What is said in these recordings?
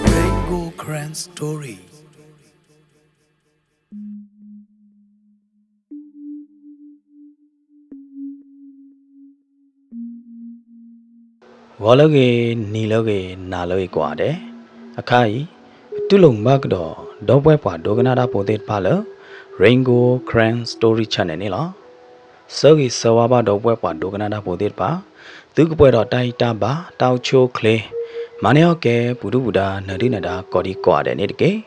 Rainbow Karen Story. ဂီၤလၢအဂ့ၤ, နံၤလၢအဂ့ၤ, နၤလၢအဂ့ၤကိးဂၤဒဲး, အခါအံၤ ပတူၢ်လိာ်မုာ်ဘၣ်ကဒီး ဒီပုၢ်ဝဲၢ်ပှၤဒိကနၣ်တၢ်ဖိသ့ၣ်တဖၣ်လၢ Rain Gold Karen Story Channel န့ၣ်လီၤ. ဆၢဂ့ၤဆၢဝါဘၣ် ဒီပုၢ်ဝဲၢ်ပှၤဒိကနၣ်တၢ်ဖိသ့ၣ်တဖၣ်, သုကပှဲၤဒီးတၢ်အံၣ်တၢ်ဘါ, တၢ်အိၣ်ဆူၣ်အိၣ်ချ့, မၤန့ၢ်အီၣ်ကဲ ပူၤဒုၣ်ပူၤဒါ နၢၤဒုၣ်နၢၤဒါ ကိးဒံကိးဂၤဒဲးန့ၣ်တက့ၢ်.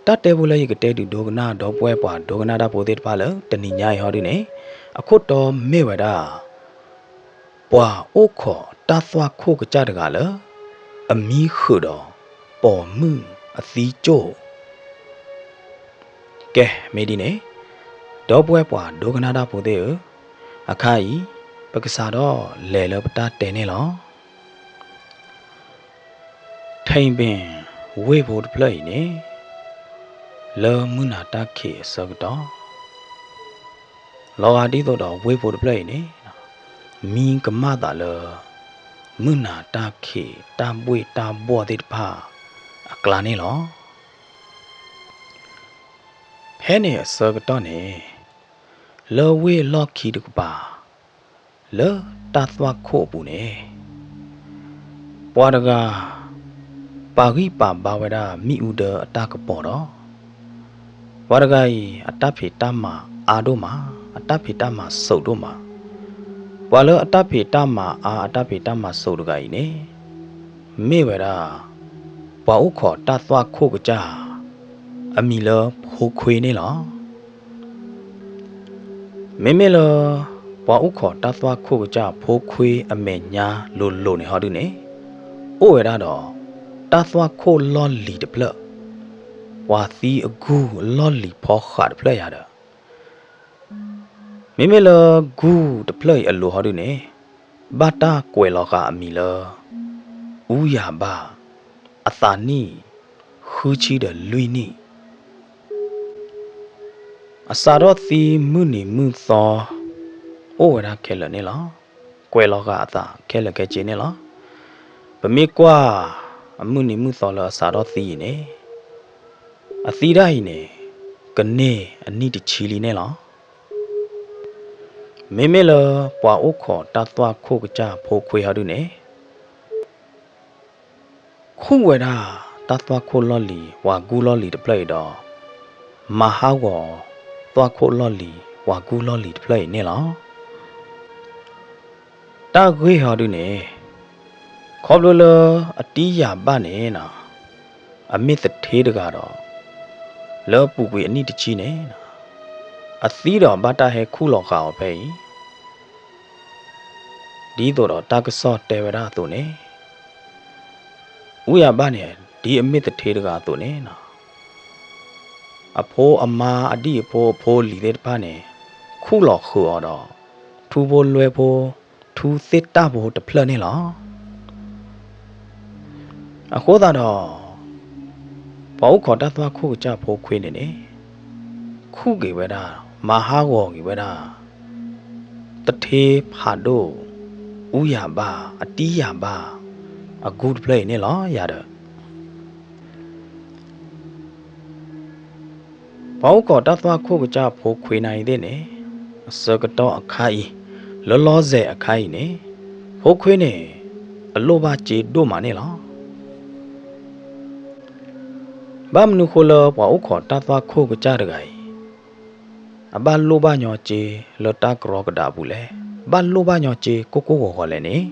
တၢ်တဲဖိလၢယကတဲဒုးဒိကနၣ် ဒီပုၢ်ဝဲၢ်ပှၤဒိကနၣ်တၢ်ဖိသ့ၣ်တဖၣ်လၢ တနံၤညါအံၤဟီဒုန့ၣ်, အခိၣ်တီမ့ၢ်ဝဲဒၣ် ပှၤအိၣ်ခိးတၢ်သွၣ်ခိၣ်ကစၢ်တဂၤလၢ အမံဃုာ်ဒီး ပိာ်မုၣ်အသံကၠိၣ်. ကဲ, မ့ၢ်ဒ်န့ၣ်, ဒီပုၢ်ဝဲၢ်ပှၤဒိကနၣ်တၢ်ဖိသ့ၣ်ဧၢ, အခါအံၤ ပကစးထီၣ်လဲၤလၢပတၢ်တဲန့ၣ်လီၤ. ထံပင်ဝ့ၢ်ဖိတဖျၢၣ်အံၤန့ၣ်, လၢမုၢ်နၤတၢ်ခံးအဆၢကတီၢ်, လီၤဂာ်ဒ်သိးဒီးဝ့ၢ်ဖိတဖျၢၣ်အံၤန့ၣ်, မံကမၣ်သးလၢ မုၢ်နၤတၢ်ခံး တၢ်ဘှ့ၣ်တၢ်ဘှီၣ်သ့ၣ်တဖၣ်အကျါန့ၣ်လီၤ. ဖဲန့ၣ်အဆၢကတီၢ်န့ၣ်, လၢဝ့ၢ်အလီၢ်ခံတကပၤ, လၢတၢ်သွၣ်ခိၣ်အပူၤန့ၣ်, ပှၤတဂၤ ပာ်ဂံၢ်ပာ်ဘါဝဲဒၣ်မ့ၣ်အူဒၢအတၢ်ကပီၤဒီး, ပှၤတဂၤအံၤ အတၢ်ဖံးတၢ်မၤအါဒိၣ်မး, အတၢ်ဖံးတၢ်မၤစိးဒိၣ်မး. ပှၤလၢအတၢ်ဖံးတၢ်မၤအါ အတၢ်ဖံးတၢ်မၤစိးတဂၤအံၤန့ၣ်, မ့ၢ်ဝဲဒၣ် ပှၤအိၣ်ခိးတၢ်သွၣ်ခိၣ်ကစၢ် အမံၤလၢဖိခွ့န့ၣ်လီၤ. မ့မ့ၢ်လၢ ပှၤအိၣ်ခိးတၢ်သွၣ်ခိၣ်ကစၢ်ဖိခွ့အမဲာ်ညါလိၤလိၤန့ၣ်ဟီဒုန့ၣ်, အိၣ်ဝဲဒၣ်ဒီး တၢ်သွၣ်ခိၣ်လီၢ်လံၤတဖျၢၣ်, ပှၤသံအဂူၢ်အလီၢ်လံၤဖီဃးတဖျၢၣ်ယၤဒီး မ့မ့ၢ်လၢဂူၢ်တဖျၢၣ်အံၤအလိၤဟီဒုန့ၣ်, ဘၣ်တၢ်ကွဲးလီၤဃာ်အမံၤလၢ အူယၤဘၣ်, အသးနံၣ် ဃုဆံဒီးလွံၢ်နံၣ်, အစးထီၣ်သံမုၢ်နံၤမုၢ်သီ အိၣ်ဝဲဒၣ်ခဲလၢာ်န့ၣ်လီၤ. ကွဲးလီၤဃာ်အသးခဲလၢာ်ခဲဆ့န့ၣ်လီၤ. ပမ့ၢ်ကွၢ်အမုၢ်နံၤမုၢ်သီလၢအစးထီၣ်သံအံၤန့ၣ်, အသံတၢ်အံၤန့ၣ် ကန့ၢ်အနံၣ်တဆံလံန့ၣ်လီၤ. မ့မ့ၢ်လၢပှၤအိၣ်ခိးတၢ်သွၣ်ခိၣ်ကစၢ်ဖိခွ့ဟီဒုန့ၣ်, ခူၣ်ဝဲဒၣ်တၢ်သွၣ်ခိၣ်လီၢ်လံၤပှၤဂူၢ်လီၢ်လံၤတဖျၢၣ်အံၤဒီး, မၤဟးဂီၤသွၣ်ခိၣ်လီၢ်လံၤပှၤဂူၢ်လီၢ်လံၤတဖျၢၣ်အံၤန့ၣ်လီၤ. တၢ်ဂ့ၢ်ဟီဒုန့ၣ်, ခီဖျိလၢအတံၢ်ယၤဘၣ်န့ၣ်, အမ့ၢ်သထ့တဂၤဒီး, လၢအပူၤကွံာ်အနံၣ်တဆံန့ၣ်, အသံဒီးဘၣ်တၢ်ဟဲခူၣ်လီၤဃာ်အီၤဖဲအံၤ ဒ်သိးဒီးတၢ်ကစီၣ်တဲဝဲဒၣ်အသိးန့ၣ်, အူယၤဘၣ်န့ၣ် ဒ်အမ့ၢ်သထ့တဂၤအသိးန့ၣ်, အဖိအမါအဒံၣ်အဖိအဖိအလံၤသ့ၣ်တဖၣ်န့ၣ် ခူၣ်လီၤဃုာ်အီၤဒီး ထူဖိလွဲဖိ ထူသ့ၣ်တၢ်ဖိတဖျၢၣ်န့ၣ်လီၤ. အဃိသတးဒီး ပှၤအိၣ်ခိးတၢ်သွၣ်ခိၣ်ကစၢ်ဖိခွ့န့ၣ်န့ၣ်, ခူၣ်က့ၤဝဲဒၣ်, မၤဟးဂီၤက့ၤဝဲဒၣ် သထ့ဖးဒိၣ် အူယၤဘၣ် အတံၢ်ယၤဘၣ် အဂူၢ်တဖျၢၣ်အံၤန့ၣ်လီၤယၤဒီး ပှၤအိၣ်ခိးတၢ်သွၣ်ခိၣ်ကစၢ်ဖိခွ့နၤအံၤသ့ၣ်န့ၣ်, အဆၢကတီၢ်အခါအံၤ, လၢလီၤစဲၤအခါအံၤန့ၣ်, ဖိခွ့န့ၣ် အလိၣ်ဘၣ်စ့ဒိၣ်မးန့ၣ်လီၤ. ဘၣ်မနုၤဃိလၢပှၤအိၣ်ခိးတၢ်သွၣ်ခိၣ်ကစၢ်တဂၤအံၤ, အဘၣ်လိၣ်ဘၣ်ညီစ့လၢတၢ်ကရီကဒါပူၤလဲၣ်, ဘၣ်လိၣ်ဘၣ်ညီစ့ကိၢ်ကိၢ်ဂီၤဂီၤလဲၣ်န့ၣ်,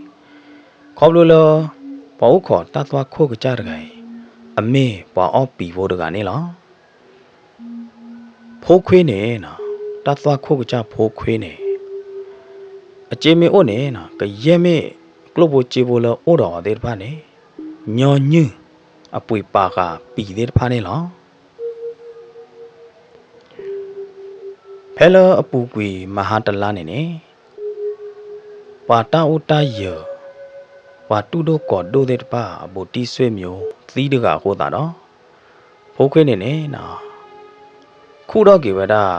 ခီဖျိလၢ ပှၤအိၣ်ခိးတၢ်သွၣ်ခိၣ်ကစၢ်တဂၤအံၤ, အမ့ၢ်ပှၤအီၣ်ပံၤဖိတဂၤန့ၣ်လီၤ. ဖိခွ့န့ၣ်, တၢ်သွၣ်ခိၣ်ကစၢ်ဖိခွ့န့ၣ် အစ့မ့ၢ်အိၣ်န့ၣ် ကယဲၢ်မ့ၢ်ကျိၣ်ဖိစ့ဖိလၢအိၣ်ဒီးအီၤသ့ၣ်တဖၣ်န့ၣ် ညီနုၢ်အပှ့ၤပာ်ဃာ်ပံာ်သ့ၣ်တဖၣ်န့ၣ်လီၤ. ဖဲလၢအပူၤကွံာ်မဟါတလါန့ၣ်န့ၣ် ပှၤတၢ်အိၣ်တၢ်ယၢၤ ပှၤတူၢ်ဒိၣ်ကီၤဒိၣ်သ့ၣ်တဖၣ် အဘူးတံၢ်ဆွေမျိုး သံတဂၤအဃိသတးဒီး ဖိခွ့န့ၣ်န့ၣ် ခူၣ်ထီၣ်က့ၤဝဲဒၣ်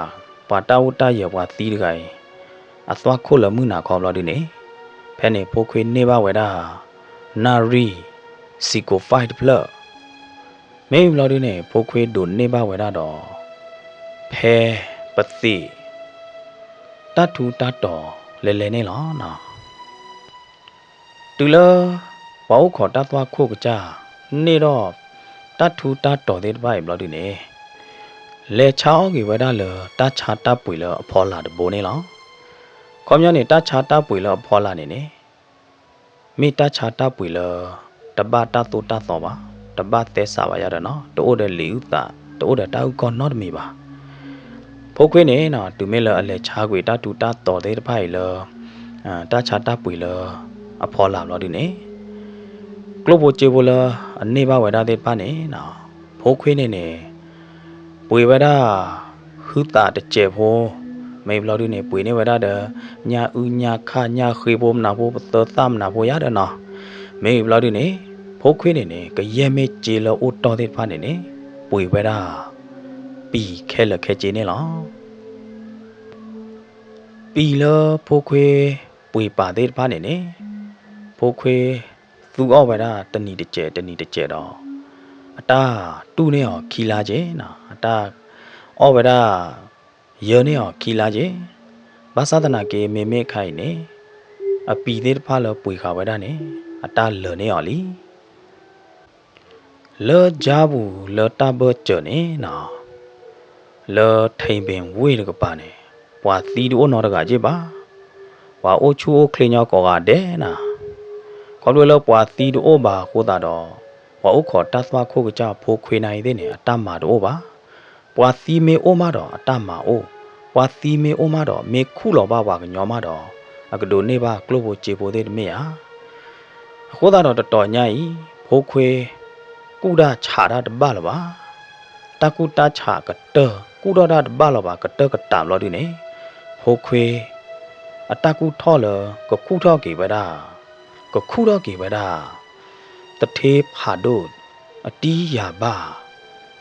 ပှၤတၢ်အိၣ်တၢ်ယၢၤပှၤသံတဂၤအံၤ အသွၣ်ခိၣ်လၢမုၢ်နၤခီဘျီဒုန့ၣ် ဖဲန့ၣ်ဖိခွ့န့ၢ်ဘၣ်ဝဲဒၣ် နၣ်ရံၣ် စံကိးဖၢၣ်တဖျၢၣ် မ့ၢ်ဘျီဒုန့ၣ် ဖိခွ့ဒိးန့ၢ်ဘၣ်ဝဲဒၣ်ဒီး ဖဲပသ့ၣ် တၢ်ထူတၢ်တီၤလဲၤလဲၤန့ၣ်လီၤ. တုၤလၢ ပှၤအိၣ်ခိးတၢ်သွၣ်ခိၣ်ကစၢ် န့ၢ်ဒီး တၢ်ထူတၢ်တီၤသ့ၣ်တဖၣ်အံၤဘျီဒုန့ၣ် လဲၤဆါအီၣ်က့ၤဝဲဒၣ်လၢတၢ်ဆါတၢ်ပှ့ၤလၢအဖီလာ်တဘိန့ၣ်လီၤ. ခီပညီန့ၣ် တၢ်ဆါတၢ်ပှ့ၤလၢအဖီလာ်န့ၣ်န့ၣ် မ့ၢ်တၢ်ဆါတၢ်ပှ့ၤလၢ တဘၣ်တၢ်သိၣ်တၢ်သီဘၣ်, တဘၣ်သဲစးဘၣ်ယၤဒီးနီၤ, တအိၣ်ဒီးလံာ်အုၣ်သး, တအိၣ်ဒီးတၢ်အုၣ်ကီၢ်နီတမံၤဘၣ်. ဖိခွ့န့ၣ်နီၤ တုၤမ့ၢ်လၢအလဲၤဆါကွံာ်တၢ်ထူတၢ်တီၤသ့ၣ်တဖၣ်အံၤလၢ တၢ်ဆါတၢ်ပှ့ၤလၢအဖီလာ်ဘျီဒုန့ၣ် ကျိၣ်ဖိစ့ဖိလၢအန့ၢ်ဘၣ်ဝဲဒၣ်သ့ၣ်တဖၣ်န့ၣ်နီၤ ဖိခွ့န့ၣ်န့ၣ် ပှ့ၤဝဲဒၣ် ဟုသးတစဲးဖိ, မ့ၢ်ဘျီဒုန့ၣ် ပှ့ၤန့ၢ်ဝဲဒၣ်ဒီး ညၣ်အုၣ်ညၣ်ခၣ်ညၣ်ဃ့ဖိမနုၤဖိ ပသၢသၣ်မနုၤဖိယၤဒီးနီၤ, မ့ၢ်ဘျီဒုန့ၣ် ဖိခွ့န့ၣ်န့ၣ် ကယဲၢ်မ့ၢ်စ့လၢအိၣ်တီၢ်သ့ၣ်တဖၣ်န့ၣ်န့ၣ် ပှ့ၤဝဲဒၣ် ပံာ်ခဲလၢာ်ခဲဆ့န့ၣ်လီၤ. ပံာ်လၢဖိခွ့ပှ့ၤပာ်သ့ၣ်တဖၣ်န့ၣ်န့ၣ် ဖိခွ့သူအီၣ်ဝဲဒၣ်တနံၤတစဲးတနံၤတစဲးဒီး အတၢ်တူၢ်န့ၢ်အီၤခံလါက့ၤနီၤ, အတၢ်အီၣ်ဝဲဒၣ် ယၢန့ၢ်အီၤခံလါက့ၤ, ဘၣ်ဆၣ်သနာ်က့ မ့မ့ၢ်ခါအံၤန့ၣ် အပံာ်သ့ၣ်တဖၣ်လၢပှ့ၤဃာ်ဝဲဒၣ်န့ၣ် အတၢ်လၢာ်န့ၢ်အီၤလံ. လၢကၠါပူၤလၢတၢ်ဘၢၣ်စၢၤန့ၣ်နီၤ, လၢထံပင်ဝ့ၢ်တကပၤန့ၣ် ပှၤသံတအိၣ်နီတဂၤက့ၤဘၣ်. ပှၤအိၣ်ဆူၣ်အိၣ်ချ့ညီကိးဂၤဒဲးနီၤ, ခီဖျိလၢပှၤသံတအိၣ်ဘၣ်အဃိသတးဒီး ပှၤအိၣ်ခိးတၢ်သွၣ်ခိၣ်ကစၢ်ဖိခွ့နၤအံၤသ့ၣ်န့ၣ် အတၢ်မၤတအိၣ်ဘၣ်. ပှၤသံမ့ၢ်အိၣ်မးဒီးအတၢ်မၤအိၣ်, ပှၤသံမ့ၢ်အိၣ်မးဒီး မ့ၢ်ခူၣ်လီၤဘၣ်ပှၤကညီမးဒီး အကဒိးန့ၢ်ဘၣ်ကျိၣ်ဖိစ့ဖိသ့ၣ်တမ့ၢ်ဧါ. အဃိသတးဒီးတတီၤညါအံၤ ဖိခွ့ ကူၣ်တၢ်ဆးတၢ်တဘၣ်လၢၤဘၣ်. တၢ်ကူၣ်တၢ်ဆးကတၢၢ် ကူၣ်ထီၣ်တၢ်တဘၣ်လၢၤဘၣ် ကတၢၢ်ကတးဘျီဒုန့ၣ် ဖိခွ့ အတၢ်ကူၣ်ထီၣ်လၢ ကခူၣ်ထီၣ်က့ၤဝဲဒၣ် ကခူၣ်ထီၣ်က့ၤဝဲဒၣ် သထ့ဖးဒိၣ် အတံၢ်ယၤဘၣ်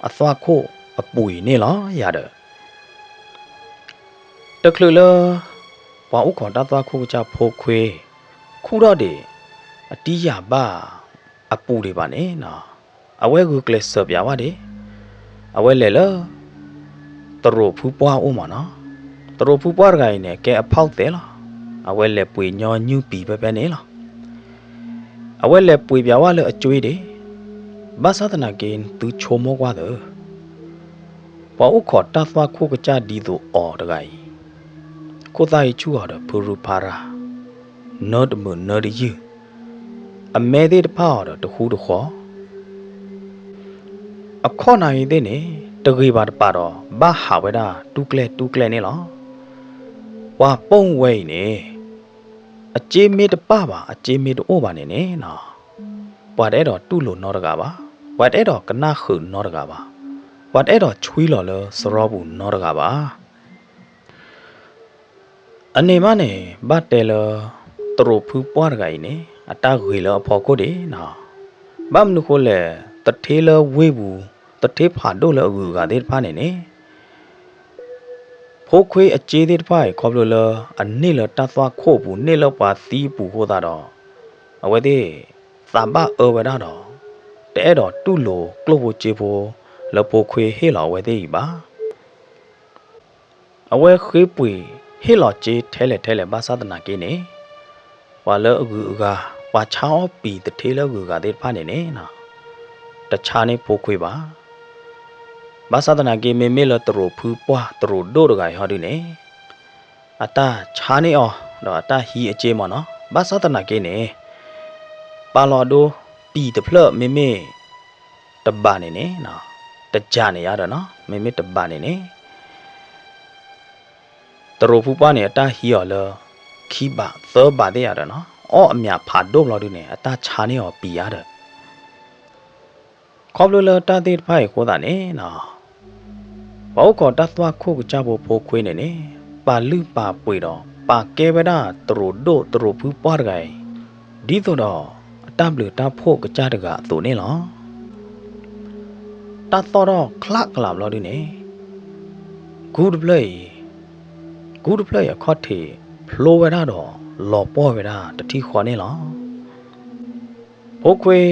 အသွၣ်ခိၣ်အပူၤအံၤန့ၣ်လီၤယၤဒီး တချုးလၢ ပှၤအိၣ်ခိးတၢ်သွၣ်ခိၣ်ကစၢ်ဖိခွ့ ခူၣ်ထီၣ်ဒံး အတံၢ်ယၤဘၣ်အပူၤဒံးဘၣ်န့ၣ်နီၤ, အဝဲဂုာ်ကျဲးစၢးပၠးဝဲဒၣ် အဝဲလဲၤလၢ သရိာ်ဖုပှၢ်အိၣ်မးနီၤ. သရိာ်ဖုပှၢ်တဂၤအံၤန့ၣ် ကဲအဖီၣ်သဲးလီၤ. အဝဲလဲၤပှ့ၤညီနုၢ်ပံာ်ဖဲဖဲန့ၣ်လီၤ. အဝဲလဲၤပှ့ၤပၠးဝဲလၢအကွ့ဒံး, ဘၣ်ဆၣ်သနာ်က့ သုဆိကမိၣ်ကွၢ်သၢ ပှၤအိၣ်ခိးတၢ်သွၣ်ခိၣ်ကစၢ်ဒ်သိးအီၤတဂၤအံၤ ခိၣ်သၣ်ဟံးဆူၣ်အီၤဒီးဖုရူဖးရၤ နၢတမုာ်နၢတယုၢ်, အမဲသ့ၣ်တဖၣ်အီၤဒီးတဃူတဃီၤ, အခီၣ်နၢ်ဟံၣ်သ့ၣ်န့ၣ် တဂ့ၤဘၣ်တပာ်ဒီး ဘၣ်ဟးဝဲဒၣ်တူၢ်ကျဲၣ်တူၢ်ကျဲၣ်န့ၣ်လီၤ. ပှၤပိာ်ဝဲအံၤန့ၣ် အစ့မ့ၢ်တပၣ်ဘၣ် အစ့မ့ၢ်တအိၣ်ဘၣ်န့ၣ်န့ၣ်နီၤ, ပှၤတအဲၣ်ဒိးတူၢ်လိာ်နီတဂၤဘၣ်, ပှၤတအဲၣ်ဒိးကနၣ်ဃုာ်နီတဂၤဘၣ်, ပှၤတအဲၣ်ဒိးဆွံလီၤလၢစရီပူၤနီတဂၤဘၣ်. အန့ၣ်မးန့ၣ် ဘၣ်တဲလၢ သရိာ်ဖုပှၢ်တဂၤအံၤန့ၣ် အတၢ်ဂ့ၤလၢအဖီခိၣ်ဒံးနီၤ, ဘၣ်မနုၤဃိလဲၣ် သထ့လၢဝ့ၢ်ပူၤ သထ့ဖးဒိၣ်လၢအဂုၤအဂၤသ့ၣ်တဖၣ်န့ၣ်န့ၣ် ဖိခွ့အစ့သ့ၣ်တဖၣ်အံၤ ခီဖျိလၢအန့ၢ်လၢတၢ်သွၣ်ခိၣ်အပူၤ န့ၢ်လၢပှၤသံအပူၤအဃိသတးဒီး အဝဲသ့ၣ် သးဘၣ်အၢဝဲဒၣ်ဒီး တအဲၣ်ဒိးတူၢ်လိာ်ကျိၣ်ဖိစ့ဖိ လၢဖိခွ့ဟ့ၣ်လီၤအဝဲသ့ၣ်အံၤဘၣ်. အဝဲဃ့ပှ့ၤဟ့ၣ်လီၤစ့ထဲလဲၣ်ထဲလဲၣ်ဘၣ်ဆၣ်သနာ်က့န့ၣ် ပှၤလၢအဂုၤအဂၤ ပှၤဆါအီၣ်ပံာ်သထ့လၢအဂုၤအဂၤသ့ၣ်တဖၣ်န့ၣ်န့ၣ် တဆါန့ၢ်ဖိခွ့ဘၣ်. ဘၣ်ဆၣ်သနာ်က့ မ့မ့ၢ်လၢသရိာ်ဖုပှၢ်သရိာ်ဒိၣ်တဂၤအံၤဟီဒုန့ၣ် အတၢ်ဆါန့ၢ်အီၤ ဒီးအတၢ်ဟံးအစ့မးနီၤ. ဘၣ်ဆၣ်သနာ်က့န့ၣ် ပာ်လီၤဒိ ပံာ်တဖျၢၣ်မ့မ့ၢ် တဘးန့ၣ်န့ၣ် တကးန့ၣ်ယါဒီးနီၤ မ့မ့ၢ်တဘးန့ၣ်န့ၣ် သရိာ်ဖုပှၢ်န့ၣ် အတၢ်ဟံးအီၤလၢ ခံဘးသၢဘးသ့ၣ်ယၤဒီးနီၤ, အီၣ်အမၠးဖးဒိၣ်ဘျီဒုန့ၣ် အတၢ်ဆါန့ၢ်အီၤပံၤယၤဒီး ခီဖျိလၢတၢ်သ့ၣ်တဖၣ်အံၤအဃိသတးန့ၣ်နီၤ, ပှၤအိၣ်ခိးတၢ်သွၣ်ခိၣ်ကစၢ်ဖိဖိခွ့န့ၣ်န့ၣ် ပာ်လုၢ်ပာ်ပှ့ၤဒီး ပာ်ကဲဝဲဒၣ်တရူးဒိၣ်တရူးဖုပှၢ်တဂၤအံၤ ဒ်သိးဒီးအတၢ်ဘျုးတၢ်ဖှိၣ်ကစၢ်တဂၤအသိးန့ၣ်လီၤ. တၢ်သီၣ်ထီၣ်ချးကလးဘျီဒုန့ၣ် ကူတဖျၢၣ်အံၤ, ကူတဖျၢၣ်အံၤအခီၣ်ထံး ဖျိဝဲဒၣ်ဒီး လီၤပှီၢ်ဝဲဒၣ်တထံၣ်ဃီန့ၣ်လီၤ. ဖိခွ့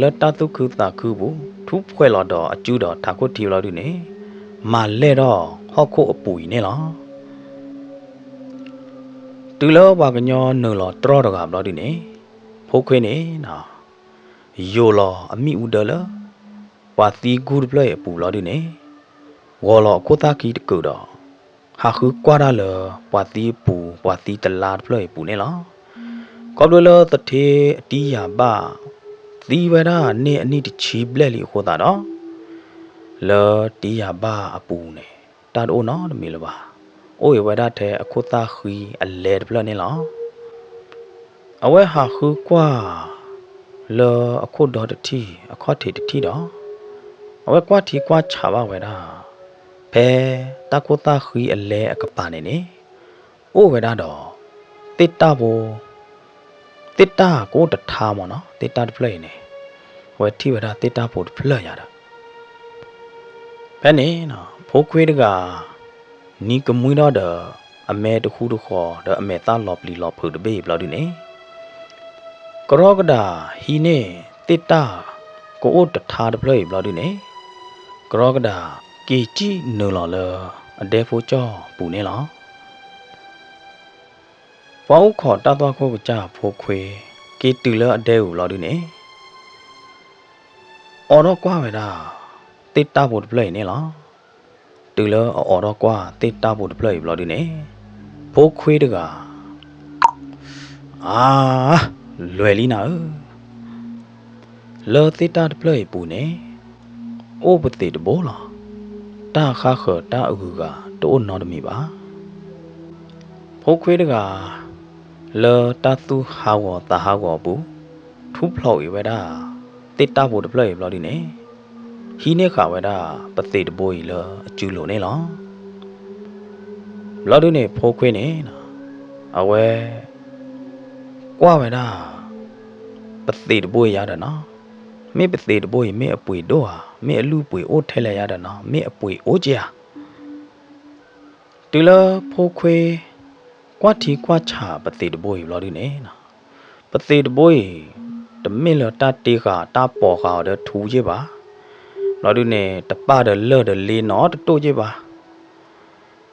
လၢတၢ်သူၣ်ခုသးခုအပူၤ ထူၣ်ဖှဲးလီၤဒီးအစုဒီးထးခိၣ်ထံဘျီဒုန့ၣ် မၤလဲၢ်ထီၣ်ဟီၣ်ခိၣ်အပူၤအံၤန့ၣ်လီၤ. တုၤလၢပှၤကညီနုာ်လီၤတြီၢ်တဂၤဘျီဒုန့ၣ် ဖိခွ့န့ၣ် ယိာ်လီၤအမ့ၣ်အူဒၢလၢ ပှၤသံကူတဖျၢၣ်အံၤအပူၤဘျီဒုန့ၣ် ဂီၤလီၤအခိၣ်သၣ်ခံတကုာ်ဒီး ဟးဃုကွၢ်တၢ်လၢပှၤသံအပူၤ ပှၤသံတလါတဖျၢၣ်အံၤအပူၤန့ၣ်လီၤ. ခီဖျိလၢသထ့အတံယၤဘၣ် သံဝဲဒၣ်န့ၢ်အနံၣ်တဆံဘျဲၣ်လံအဃိသတးဒီး လၢတံယၤဘၣ်အပူၤန့ၣ် တၢ်တအိၣ်နီတမံၤလၢၤဘၣ်. အိၣ်အံၤဝဲဒၣ်ထဲအခိၣ်သၣ်ဃံအလဲတဖျၢၣ်န့ၣ်လီၤ. အဝဲဟးဃုကွၢ် လၢအခိၣ်ဒီတထံၣ် အခီၣ်ထံးတထံၣ်ဒီး အဝဲကွၢ်ထံကွၢ်ဆးဘၣ်ဝဲဒၣ် ဖဲတၢ်ခိၣ်သၣ်ဃံအလဲအကပၤန့ၣ်န့ၣ် အိၣ်ဝဲဒၣ်ဒီး သ့ၣ်တၢ်ဖိ သ့ၣ်တၢ်ကအိၣ်တထါမ့ၢ်နီၤ သ့ၣ်တၢ်တဖျၢၣ်အံၤန့ၣ် အဝဲထံၣ်ဝဲဒၣ်သ့ၣ်တၢ်ဖိတဖျၢၣ်ယၤဒီး ဖဲန့ၣ် ဖိခွ့တဂၤ နံၤကမှံထီၣ်ဒီး အမဲတဃူတဃီၤ ဒီးအမဲာ်သၣ်လီၤပျံၤလီၤဖုးတဘ့ၣ်အံၤဘျီဒုန့ၣ် ကရီကဒၤဟံးန့ၢ်သ့ၣ်တၢ်ကအိၣ်တထါတဖျၢၣ်အံၤဘျီဒုန့ၣ် ကရီကဒၤက့ၤစံၣ်နုာ်လီၤလၢအဒဲဖိကၠီၣ်ပူၤန့ၣ်လီၤ. ပှၤအိၣ်ခိးတၢ်သွၣ်ခိၣ်ကစၢ်ဖိခွ့ က့ၤတုၤလၢအဒဲအူၤဘျီဒုန့ၣ် အိးထီၣ်ကွၢ်ဝဲဒၣ် သ့ၣ်တၢ်ဖိတဖျၢၣ်အံၤန့ၣ်လီၤ. တုၤလၢအအိးထီၣ်ကွၢ်သ့ၣ်တၢ်ဖိတဖျၢၣ်အံၤဘျီဒုန့ၣ် ဖိခွ့တဂၤ အါ, လွဲၢ်လံနၤဧၢ, လၢသ့ၣ်တၢ်တဖျၢၣ်အံၤအပူၤန့ၣ် အိၣ်ပသ့းတဘိလီၤ. တၢ်ဃါဃၢၤတၢ်အဂုၤအဂၤတအိၣ်နီတမံၤဘၣ်. ဖိခွ့တဂၤ လၢတၢ်သူၣ်ဟးဂီၤသးဟးဂီၤအပူၤ ထူၣ်ဖျိးအံၤဝဲဒၣ် သ့ၣ်တၢ်ဖိတဖျၢၣ်အံၤဘျီဒုန့ၣ် ဟံးန့ၢ်ဃာ်ဝဲဒၣ် ပသ့းတဘိအံၤလၢအစုလိၤန့ၣ်လီၤ. ဘျီဒုန့ၣ် ဖိခွ့န့ၣ် အဝဲ ကွၢ်ဝဲဒၣ် ပသ့းတဘိအံၤယါဒီးနီၤ, မ့ၢ်ပသ့းတဘိအံၤ မ့ၢ်အပှ့ၤဒိၣ်ဧါ, မ့ၢ်အလုၢ်ပှ့ၤအိၣ်ထဲလဲၣ်ယါဒီးနီၤ, မ့ၢ်အပှ့ၤအိၣ်က့ဧါ. တုၤလၢဖိခွ့ ကွၢ်ထံကွၢ်ဆးပသ့းတဘိအံၤဘျီဒုန့ၣ် ပသ့းတဘိအံၤ တမ့ၢ်လၢတၢ်တ့ဃာ်တၢ်ပိာ်ဃာ်အီၤဒီးထူက့ဘၣ်. ဘျီဒုန့ၣ် တပာ်ဒီးလၢၢ်ဒီးလ့နီတတိၢ်က့ဘၣ်.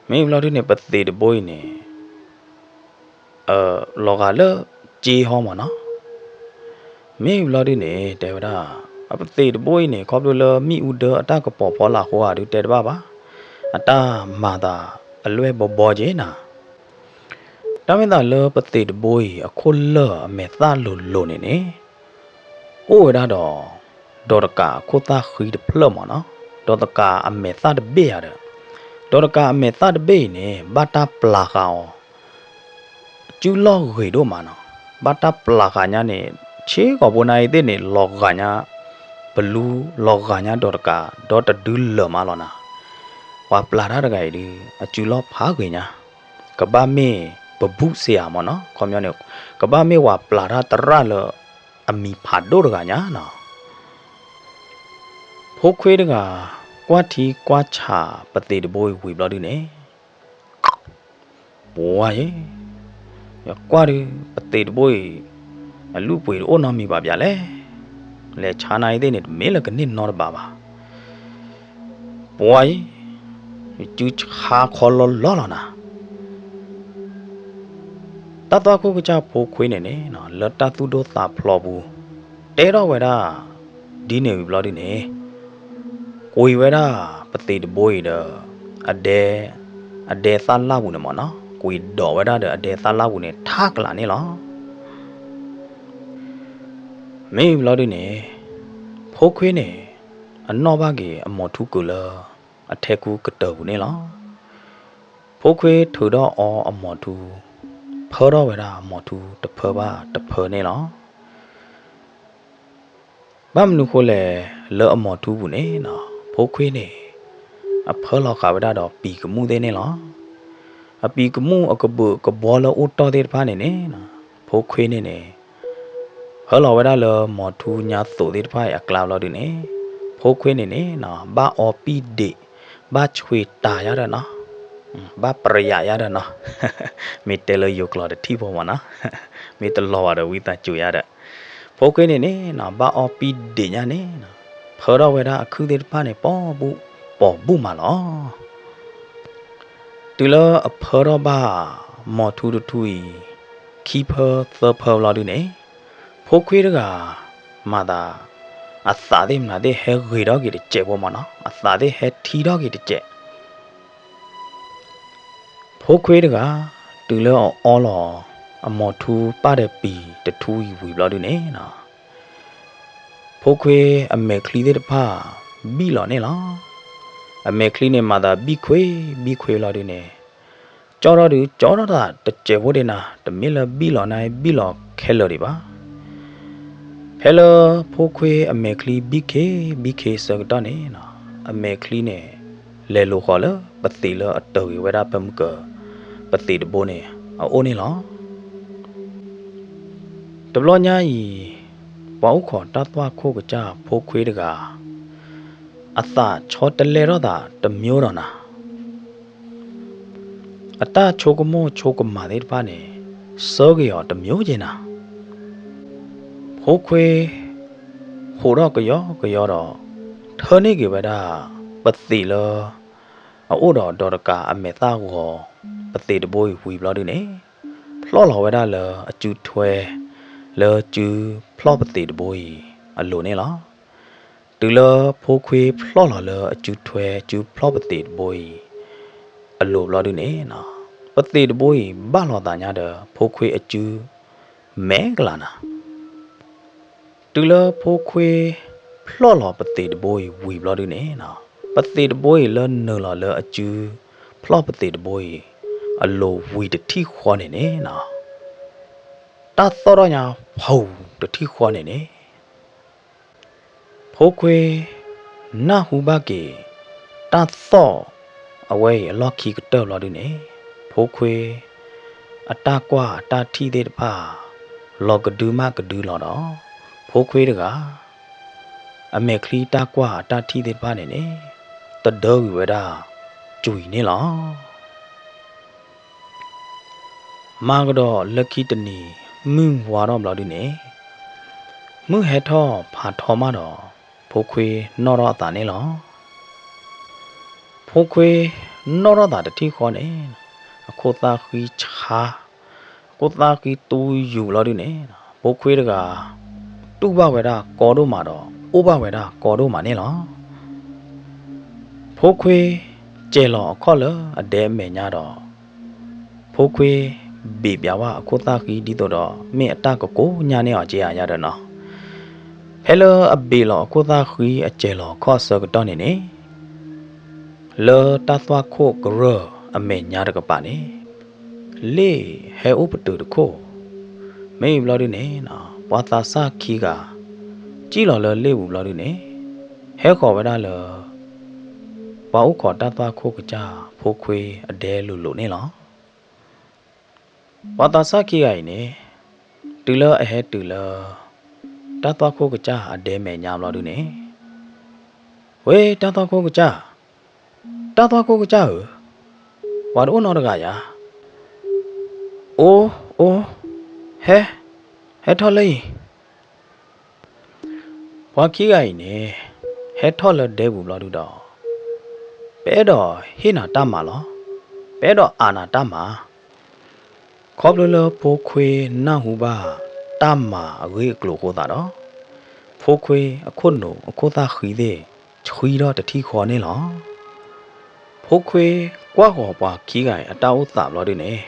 မ့ၢ်ဘျီဒုန့ၣ် ပသ့းတဘိအံၤန့ၣ် လီၤဂာ်လၢက့ဟီမ့ၢ်နီၤ. မ့ၢ်ဘျီဒုန့ၣ် တဲဝဲဒၣ် အပသ့းတဘိအံၤန့ၣ် ခီဖျိလၢမ့ၣ်အူဒၢအတၢ်ကပီၤဖီလာ်အဃိဧါဒုးတဲတဘၣ်ဘၣ်. အတၢ်မၤသးအလွဲၢ်ဘီဘီက့နၤ. တၢ်မ့ၢ်သးလၢပသ့းတဘိအံၤ အခိၣ်လၢၢ်အမဲာ်သၣ်လိၤလိၤန့ၣ်န့ၣ် အိၣ်ဝဲဒၣ်ဒီး ဒီးတကးအခိၣ်သၣ်ဃံတဖျၢၣ်မ့ၢ်နီၤ, ဒီးတကးအမဲာ်သၣ်တဘ့ၣ်ယါဒီး, ဒီးတကးအမဲာ်သၣ်တဘ့ၣ်အံၤန့ၣ် ဘၣ်တၢ်ပျၢ်ဃာ်အီၤ စုလီၢ်ဂ့ၤဒိၣ်မးနီၤ, ဘၣ်တၢ်ပျၢ်ဃာ်ညါန့ၣ် ဆ့ကီးဖိနါအံၤသ့ၣ်န့ၣ် လီၤဂာ်ညါ ပလူလီၤဂာ်ညါဒီးတကး ဒီးတဒုလၢာ်မးလီၤနၤ. ပှၤပျၢ်တၢ်တဂၤအံၤဒုး အစုလီၢ်ဖးဂ့ၤညါ, ကဘၣ်မ့ၢ်ပဘူၣ်စ့ဧါမ့ၢ်နီၤ, ခီပညီန့ၣ် ကဘၣ်မ့ၢ်ပှၤပျၢ်တၢ်သရၣ်လၢအမံၤဖးဒိၣ်တဂၤညါနီၤ. ဖိခွ့တဂၤ ကွၢ်ထံကွၢ်ဆးပသ့းတဘိအံၤဝံၤဘျီဒုန့ၣ် ပှၤယဲ, ယကွၢ်ဒုး ပသ့းတဘိအံၤ အလုၢ်အပှ့ၤတအိၣ်နီတမံၤဘၣ်ဘၣ်လဲၣ်. လဲၤဆါနၤအံၤသ့ၣ်န့ၣ် တမ့ၢ်လၢကန့ၢ်နီတဘ့ၣ်ဘၣ်. ပှၤယဲ, ယစုဆါခီလီလီလီၤနၤ. တၢ်သွၣ်ခိၣ်ကစၢ်ဖိခွ့န့ၣ်န့ၣ် လၢတၢ်သူၣ်ဒိၣ်သးဖျိးပူၤ တဲထီၣ်ဝဲဒၣ် ဒ်န့ၣ်ဝံၤဘျီဒုန့ၣ် ကွံာ်ဝဲဒၣ်ပသ့းတဘိအံၤဒီး အဒဲ, အဒဲသၣ်လၣ်ပူၤန့ၣ်မ့ၢ်နီၤ, ကွံာ်ဒိးဝဲဒၣ်ဒီးအဒဲသၣ်လၣ်ပူၤန့ၣ် ထးကျးန့ၣ်လီၤ. မ့ၢ်ဘျီဒုန့ၣ် ဖိခွ့န့ၣ် အနီၣ်ဘၣ်က့ၤအမိာ်ထူကုာ်လၢ အထဲကူကတၢၢ်ပူၤန့ၣ်လီၤ. ဖိခွ့ထုးထီၣ်အီအမိာ်ထူ ဖၢထီၣ်ဝဲဒၣ်အမိၢ်ထူတဖၢဘၣ်တဖၢန့ၣ်လီၤ. ဘၣ်မနုၤဃိလဲၣ်, လၢအမိၢ်ထူပူၤန့ၣ်နီၤ ဖိခွ့န့ၣ် အဖၢလီၤဃာ်ဝဲဒၣ်ဒီးပံာ်ကမူၣ်သ့ၣ်န့ၣ်လီၤ. အပံာ်ကမူၣ်အကဘုးကဘှီလၢအိၣ်တီၢ်သ့ၣ်တဖၣ်န့ၣ်န့ၣ်နီၤ ဖိခွ့န့ၣ်န့ၣ် ဖၢလီၤဝဲဒၣ်လၢမိၢ်ထူညါသိးသ့ၣ်တဖၣ်အံၤအကျါဘျီဒုန့ၣ် ဖိခွ့န့ၣ်န့ၣ်နီၤ ဘၣ်အီပံာ်ဒံး, ဘၣ်ဆွ့တၤယါဒီးနီၤ, ဘၣ်ပြယးယါဒီးနီၤ, မ့ၢ်တဲလၢယိၤကျိာ်တထံၣ်ဖိမးနီၤ, မ့ၢ်တလီၤဘၣ်ဒီးဝံသးစူၤယါဒီး, ဖိခွ့န့ၣ်န့ၣ်နီၤ ဘၣ်အီပံာ်ဒံးညါန့ၣ်နီၤ ဖၢထီၣ်ဝဲဒၣ်အခုၣ်သ့ၣ်တဖၣ်န့ၣ် ပိာ်ဘူၣ်ပိာ်ဘူၣ်မးလီၤ. တုၤလၢအဖၢထီၣ်ဘၣ်မိၢ်ထူတထူအံၤ ခံဖၢသၢဖၢဘျီဒုန့ၣ် ဖိခွ့တဂၤ မၤသး အသးသ့ၣ်မနုၤသ့ၣ်ဟဲဂ့ၤထီၣ်က့ၤတစဲးဖိမးနီၤ, အသးသ့ၣ်ဟဲထံထီၣ်က့ၤတစဲး. ဖိခွ့တဂၤ တုၤလၢအအီလီၤ အမိၢ်ထူပၢ်ဒီးပံာ်တထူအံၤဝံၤဘျီဒုန့ၣ်နီၤ ဖိခွ့အမဲာ်ချံသ့ၣ်တဖၣ် ဘံၣ်လီၤန့ၣ်လီၤ. အမဲာ်ချံန့ၣ် မၤသးဘံၣ်ခွ့ဘံၣ်ခွ့လီၤဒုန့ၣ် ကၠီထီၣ်ဒု ကၠီထီၣ်သးတစဲးဖိဒံးနၤ, တမ့ၢ်လၢဘံၣ်လီၤနၤ ဘံၣ်လီၤခဲလၢာ်ဒံးဘၣ်. ဖဲလၢဖိခွ့အမဲာ်ချံဘံၣ်ခ့ဘံၣ်ခ့ဆၢကတီၢ်န့ၣ်နီၤ အမဲာ်ချံန့ၣ် လဲၤလိာ်ဃီၤလၢပသံးလၢအတၢၤဂ့ၤဝဲဒၣ်ဖဲမုၢ်ကၢၤ ပသံးတဘိန့ၣ် အအိၣ်န့ၣ်လီၤ. တဘျီညါအံၤ ပှၤအိၣ်ခိးတၢ်သွၣ်ခိၣ်ကစၢ်ဖိခွ့တဂၤ အသးဆီတလဲထီၣ်သးတမျိုးဒီးနၤ, အတၢ်ဆိကမိၣ်ဆိကမးသ့ၣ်တဖၣ်န့ၣ် ဆၢက့ၤအီၤတမျိုးက့ၤနၤ. ဖိခွ့ ဟိးထီၣ်ကယီကယီဒီး ထၢန့ၢ်က့ၤဝဲဒၣ် ပသံးလၢ အအိၣ်ဒီးဒီးတကးအမဲာ်သၣ်ဂီၤ ပသံးတဘိအံၤဝံၤဘျီဒုန့ၣ် ဖျီၣ်လီၤဝဲဒၣ်လၢအစုထွဲ လၢစုဖျီၣ်ပသံးတဘိအံၤအလိၤန့ၣ်လီၤ. တုၤလၢဖိခွ့ဖျီၣ်လီၤလၢအစုထွဲစုဖျီၣ်ပသံးတဘိအံၤ အလိၤဘျီဒုန့ၣ် ပသံးတဘိအံၤဘၣ်လီၤသးညါဒီးဖိခွ့အစု မဲာ်ကလၤနၤ. တုၤလၢဖိခွ့ဖျီၣ်လီၤပသံးတဘိအံၤဝံၤဘျီဒုန့ၣ် ပသံးတဘိအံၤလၢနုာ်လီၤလၢအစုဖျီၣ်ပသံးတဘိအံၤ အလိၤဝံၤတထံၣ်ဃီန့ၣ်န့ၣ် တၢ်သီၣ်ထီၣ်ညါဖူတထံၣ်ဃီန့ၣ်န့ၣ် ဖိခွ့ နၢ်ဟူဘၣ်က့ၤ တၢ်သီၣ်အဝဲအံၤအလီၢ်ခံကတၢၢ်ဘျီဒုန့ၣ် ဖိခွ့ အတၢ်ကွၢ်အတၢ်ထံၣ်သ့ၣ်တဖၣ် လီၤကဒုမးကဒုလီၤဒီး ဖိခွ့တဂၤ အမဲာ်ချံတၢ်ကွၢ်အတၢ်ထံၣ်သ့ၣ်တဖၣ်န့ၣ်န့ၣ် တဒၢဂ့ၤဝဲဒၣ် ကွံာ်န့ၣ်လီၤ. မၤကဒီးလၢခံတနံၤ မုၢ်ဝါထီၣ်ဘျီဒုန့ၣ် မုၢ်ဟဲထီၣ်ဖးထီမးဒီး ဖိခွ့နီၣ်ထီၣ်အသးန့ၣ်လီၤ. ဖိခွ့နီၣ်ထီၣ်သးတထံၣ်ဃီန့ၣ် အခိၣ်သၣ်ဃံဆါ, အခိၣ်သၣ်ဃံတူယူၤဘျီဒုန့ၣ် ဖိခွ့တဂၤ တူၢ်ဘၣ်ဝဲဒၣ်ကီဒိၣ်မးဒီး အိၣ်ဘၣ်ဝဲဒၣ်ကီဒိၣ်မးန့ၣ်လီၤ. ဖိခွ့ စဲၤလီၤအခီၣ်လၢအဒဲအမဲာ်ညါဒီး ဖိခွ့ဘ့ၣ်ပျးဝဲအခိၣ်သၣ်ဃံဒ်သိးဒီး မ့ၢ်အတၢ်ကကိးညါန့ၢ်အီၤက့ယါဒီးနီၤ. ဖဲလၢအဘ့ၣ်လီၤအခိၣ်သၣ်ဃံအစဲၤလီၤအခီၣ်အဆၢကတီၢ်န့ၣ်န့ၣ် လၢတၢ်သွၣ်ခိၣ်ကရၢၢ်အမဲာ်ညါတကပၤန့ၣ် လ့ၣ်ဟဲအိၣ်ပတုာ်တခိၣ်, မ့ၢ်အံၤဘျီဒုန့ၣ် ပှၤသးစၢ်ခံဂၤ စံၣ်လီၤလၢလ့ၣ်ပူၤဘျီဒုန့ၣ် ဟဲဃီၤဝဲဒၣ်လၢ ပှၤအိၣ်ခိးတၢ်သွၣ်ခိၣ်ကစၢ်ဖိခွ့အဒဲလိၤလိၤန့ၣ်လီၤ. ပှၤသးစၢ်ခံဂၤအံၤန့ၣ် တုၤလၢအဟဲတုၤလၢ တၢ်သွၣ်ခိၣ်ကစၢ်အဒဲမဲာ်ညါဘျီဒုန့ၣ် ဝ့ တၢ်သွၣ်ခိၣ်ကစၢ်, တၢ်သွၣ်ခိၣ်ကစၢ်ဧၢ, ပှၤတအိၣ်နီတဂၤယၤ, အိ, အိ, ဟဲ, ဟဲထီၣ်လၢအံၤ. ပှၤခံဂၤအံၤန့ၣ် ဟဲထီၣ်လၢဒဲပူၤဘျီဒုဒီး ပအဲၣ်ဒိးဟ့ၣ်နၤတၢ်မၤလီၤ. ပအဲၣ်ဒိးအးနၤတၢ်မၤ ခီဖျိလၢဖိခွ့နၢ်ဟူဘၣ်တၢ်မၤအဂ့ၢ်အကျိၤအဃိသတးဒီး ဖိခွ့အခိၣ်နူာ်အခိၣ်သၣ်ဃံသ့ၣ် ဆှံထီၣ်တထံၣ်ဃီန့ၣ်လီၤ. ဖိခွ့ကွၢ်ဃီၤပှၤခံဂၤအံၤအတၢ်အိၣ်သးဘျီဒုန့ၣ်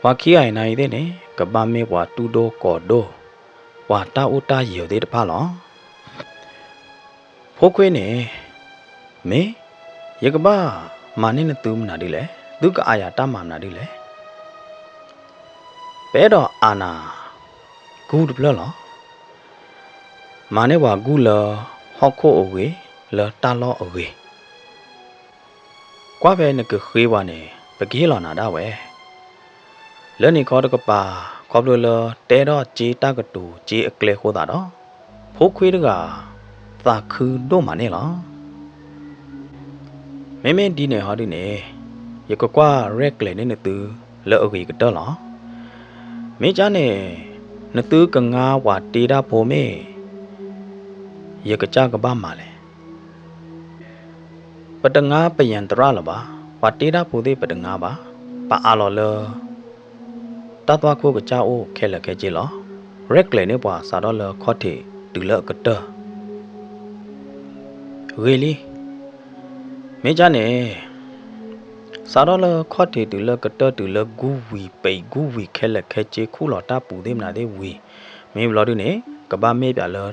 ပှၤခံဂၤအံၤနၤအံၤသ့ၣ်န့ၣ် ကဘၣ်မ့ၢ်ပှၤတူၢ်ဒိၣ်ကီၤဒိၣ် ပှၤတၢ်အိၣ်တၢ်ယၢၤသ့ၣ်တဖၣ်လီၤ. ဖိခွ့န့ၣ် မ့ၢ် ယကဘၣ်မၤန့ၢ်နသုမနုၤဒ်လဲၣ်, သုကအးယၤတၢ်မၤမနုၤဒ်လဲၣ်. ပအဲၣ်ဒိးအးနၤ ဂုၢ်တဖျၢၣ်လီၤ. မၤန့ၢ်ပှၤဂုၢ်လၢဟီၣ်ခိၣ်အဂ့ၢ်, လၢတၢ်လီၢ်အဂ့ၢ်. ကွၢ်ဖဲနကဃ့ပှၤန့ၣ် ပကဟ့ၣ်လီၤနၤဒၣ်ဝဲ. လၢန့ၣ်ခီတကပၤ ခီဖျိလၢတဲထီၣ်စ့တၢ်ကတိၤစ့အကျဲအဃိသတးဒီး ဖိခွါတဂၤ သးခုဒိၣ်မးန့ၣ်လီၤ. မ့မ့ၢ်ဒ်န့ၣ်ဟီဒုန့ၣ် ယကကွၢ်ရဲၣ်ကျဲၤန့ၢ်နသုလၢအဂ့ၤကတၢၢ်လီၤ. မ့ၢ်ကၢ်န့ၣ် နသုကငါပှၤတ့တၢ်ဖိမ့ၢ် ယကစၢ်ကဘၣ်မၤလဲၣ်. ပတငါပယံၤတရၣ်လၢၤဘၣ်, ပှၤတ့တၢ်ဖိသ့ၣ်ပတငါဘၣ်, ပအးလီၤလၢ တၢ်သွၣ်ခိၣ်ကစၢ်အိၣ်ခဲလၢာ်ခဲဆ့လီၤ. ရဲၣ်ကျဲၤန့ၢ်ပှၤစးထီၣ်လၢခီၣ်ထံးတုၤလၢအကတၢၢ် ဂ့ၤလံ. မ့ၢ်ကၢ်န့ၣ် စးထီၣ်လၢခီၣ်ထံးတုၤလၢကတၢၢ်တုၤလၢဂုၢ်ဝံၤပံာ်ဂုၢ်ဝံၤခဲလၢာ်ခဲဆ့ခူၣ်လီၤတၢ်ပူၤသ့ၣ်မနုၤသ့ၣ်ဝံၤ, မ့ၢ်ဘျီဒုန့ၣ် ကဘၣ်မ့ၢ်ပၠးလၢ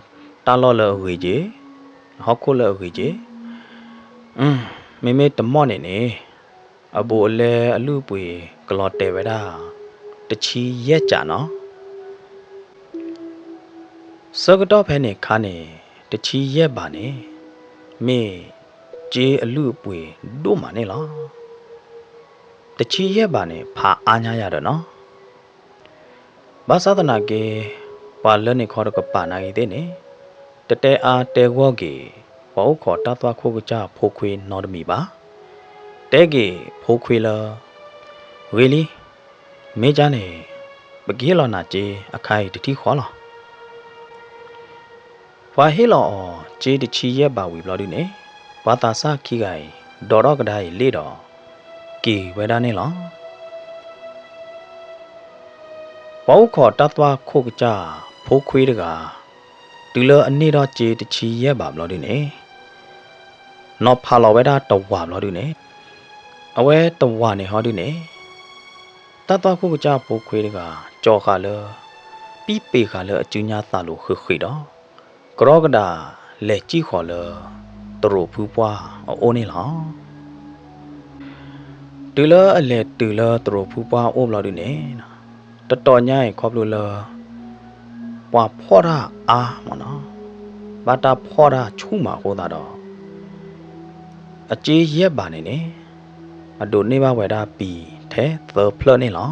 တၢ်လီၢ်လၢအဂ့ၤက့ၤ, ဟီၣ်ခိၣ်လၢအဂ့ၤက့ၤ. မ့မ့ၢ်တမီၢ်န့ၣ်န့ၣ် အဘူးအလဲအလုၢ်အပှ့ၤကလီၤတဲာ်ဝဲဒၣ် တဆံယဲၢ်ကးနီၤ. ဆၢကတီၢ်ဖဲန့ၣ်ခါန့ၣ် တဆံယဲၢ်ဘးန့ၣ် မ့ၢ်စ့အလုၢ်အပှ့ၤဒိၣ်မးန့ၣ်လီၤ. တဆံယဲၢ်ဘးန့ၣ် ဖးအါညါယၤဒီးနီၤ. ဘၣ်ဆၣ်သနာ်က့ ပှၤလၢန့ၣ်ခီတကပၤနာ်ဂ့ၤသ့ၣ်န့ၣ် တတဲအါတဲဂီၢ်က့ၤ ပှၤအိၣ်ခိးတၢ်သွၣ်ခိၣ်ကစၢ်ဖိခွါနီတမံၤဘၣ်. တဲက့ၤဖိခွါလၢ ဂ့ၤလံ, မ့ၢ်ကၢ်န့ၣ် ပကဟ့ၣ်လီၤနၤစ့အခါအံၤတထံၣ်ဃီလီၤ. ပှၤဟ့ၣ်လီၤအီၤစ့တဆံယဲၢ်ဘးဝံၤဘျီဒုန့ၣ် ပှၤသးစၢ်ခံဂၤအံၤ ဒိးထီၣ်ကဒါအံၤလ့ၣ်ဒီး က့ၤဝဲဒၣ်န့ၣ်လီၤ. ပှၤအိၣ်ခိးတၢ်သွၣ်ခိၣ်ကစၢ်ဖိခွါတဂၤ တုၤလၢအန့ၢ်ထီၣ်စ့တဆံယဲၢ်ဘးဘျီဒုန့ၣ် နီၤဖးလီၤဝဲဒၣ်တဝာ်ဘျီဒုန့ၣ် အဝဲတဝာ်န့ၣ်ဟီဒုန့ၣ် တၢ်သွၣ်ခိၣ်ကစၢ်ဖိခွါတဂၤ ကၠီၤဃာ်လၢ ပံပ့ၤဃာ်လၢအစုညါသးလိၤဃ့ဃ့ဒီး ကရီကဒးလဲၤစံၣ်ဃီၤလၢ သရိာ်ဖုပှၢ်အအိၣ်န့ၣ်လီၤ. တုၤလၢအလဲၤတုၤလၢသရိာ်ဖုပှၢ်အအိၣ်ဘျီဒုန့ၣ် တတီၤညါအံၤခီဖျိလၢ ပှၤဖီၣ်တၢ်အါမးနီၤ, ဘၣ်တၢ်ဖီၣ်တၢ်ဆူၣ်မးအဃိသတးဒီး အစ့ယဲၢ်ဘးန့ၣ်န့ၣ် အဒိးန့ၢ်ဘၣ်ဝဲဒၣ်ပံၤထဲသၢဖျၢၣ်န့ၣ်လီၤ.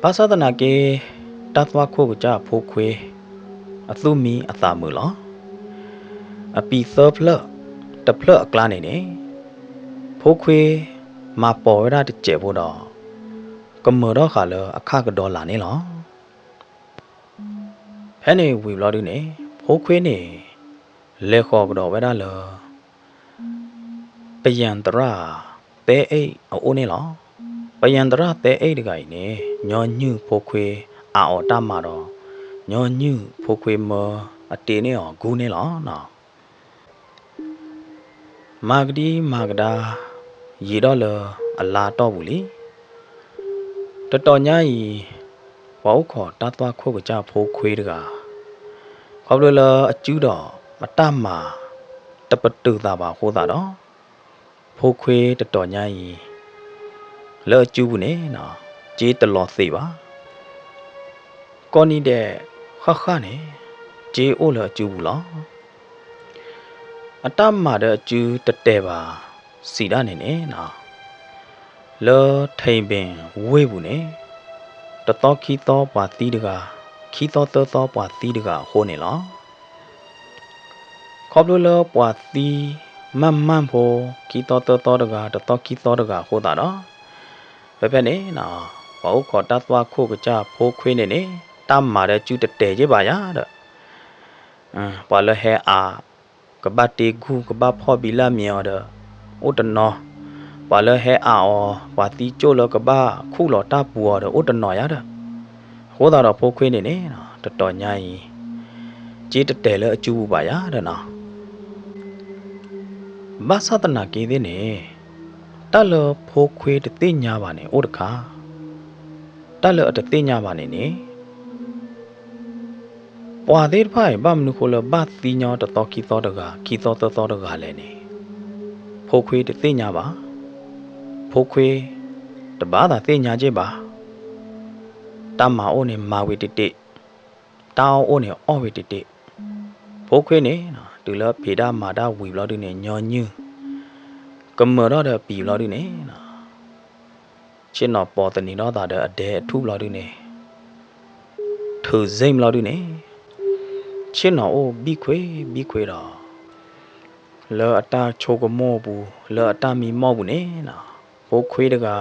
ဘၣ်ဆၣ်သနာ်က့ တၢ်သွၣ်ခိၣ်ကစၢ်ဖိခွါ အသူၣ်မံအသးမုာ်လီၤ. အပံၤသၢဖျၢၣ်တဖျၢၣ်အကျါန့ၣ်န့ၣ် ဖိခွါမၤပိာ်ဝဲဒၣ်တစဲးဖိဒီး ကမၢၢ်ထီၣ်ဃာ်လၢအခၣ်ကဒီလၢ်န့ၣ်လီၤ. ဖဲန့ၣ်ဝံၤဘျီဒုန့ၣ် ဖိခွါန့ၣ် လဲၤဃီၤကဒီးဝဲဒၣ်လၢ ပယံၤသရၣ်သဲအ့ၣ်အအိၣ်န့ၣ်လီၤ. ပယံၤသရၣ်သဲအ့ၣ်တဂၤအံၤန့ၣ် ညီနုၢ်ဖိခွါအးအီၤတၢ်မၤဒီး ညီနုၢ်ဖိခွါမၢအတ့န့ၢ်အီၤဂုၢ်န့ၣ်လီၤ. မၤကဒံမၤကဒါ ယံာ်ထီၣ်လၢအလါတီၢ်ပူၤလံ. တတီၤညါအံၤ ပှၤအိၣ်ခိးတၢ်သွၣ်ခိၣ်ကစၢ်ဖိခွါတဂၤ ခီဖျိလၢအစုဒီးအတၢ်မၤ တပတုာ်သးဘၣ်အဃိသတးဒီး ဖိခွါတတီၤညါအံၤ လၢအစုပူၤန့ၣ် စ့တလီၤသ့ဘၣ်. ကိးနံၤဒဲးဃၣ်ဃၣ်န့ၣ် စ့အိၣ်လၢအစုပူၤလီၤ. အတၢ်မၤဒီးအစုတတဲာ်ဘၣ်စံးဒၣ်န့ၣ်န့ၣ် လၢထံဘ့ၣ်ဝ့ၢ်ပူၤန့ၣ် တသီခံသီပှၤသံတဂၤ, ခံသီသၢသီပှၤသံတဂၤအဃိန့ၣ်လီၤ. ခီဖျိလၢပှၤသံမၢ်မၢ်ဖိ ခံသီသၢသီတဂၤ, တသီခံသီတဂၤအဃိသတးဒီး ဖဲဖဲန့ၣ် ပှၤအိၣ်ခိးတၢ်သွၣ်ခိၣ်ကစၢ်ဖိခွါန့ၣ်န့ၣ် တၢ်မၤဒီးစုတတဲာ်က့ၤဘၣ်ယၤဒီး ပှၤလၢဟဲအး ကဘၣ်တ့ဂုၢ် ကဘၣ်ဖီၣ်ဘံလၢမ့ၤအီၤဒီး အိၣ်တနီၤ, ပှၤလၢဟဲအးအီၤ ပှၤသံကၠိၣ်လၢကဘၣ်ခူၣ်လီၤတၢ်ပူၤအီၤဒီး အိၣ်တနီၤယၤဒီး အဃိသတးဒီးဖိခွါန့ၣ်န့ၣ် တတီၤညါအံၤ စ့တတဲာ်လၢအစုပူၤဘၣ်ယၤဒီးနီၤ. ဘၣ်ဆၣ်သနာ်က့သ့ၣ်န့ၣ် တၢ်လၢဖိခွါတသ့ၣ်ညါဘၣ်န့ၣ်အိၣ်တခါ, တၢ်လၢအတသ့ၣ်ညါဘၣ်န့ၣ်န့ၣ် ပှၤသ့ၣ်တဖၣ်အံၤ ဘၣ်မနုၤဃိလၢဘၣ်သံညီတသီခံသီတဂၤ ခံသီသၢသီတဂၤလဲၣ်န့ၣ် ဖိခွါတသ့ၣ်ညါဘၣ်. ဖိခွါတဘၣ်သးသ့ၣ်ညါက့ၤဘၣ်. တၢ်မၤအိၣ်န့ၣ်မၤဝံၤတ့ၢ်တ့ၢ်, တၢ်အီၣ်အိၣ်န့ၣ်အီၣ်ဝံၤတ့ၢ်တ့ၢ်. ဖိခွ့န့ၣ် တုၤလၢဖံးတၢ်မၤတၢ်ဝံၤဘျီဒုန့ၣ် ညီနုၢ် ကမၢၢ်ထီၣ်ဒီးပံာ်ဘျီဒုန့ၣ် ဆ့ၣ်နီၤပိာ်သန့ၤထီၣ်သးဒီးအဒဲအထူၣ်ဘျီဒုန့ၣ်, ထုးစ့ၣ်ဘျီဒုန့ၣ်, ဆ့ၣ်နီၤအိၣ်ဘံၣ်ခွ့ဘံၣ်ခွ့ဒီး လၢအတၢ်ဆိကမိၣ်ပူၤ လၢအတၢ်မံမီၢ်ပူၤန့ၣ်နီၤ, ဖိခွ့တဂၤ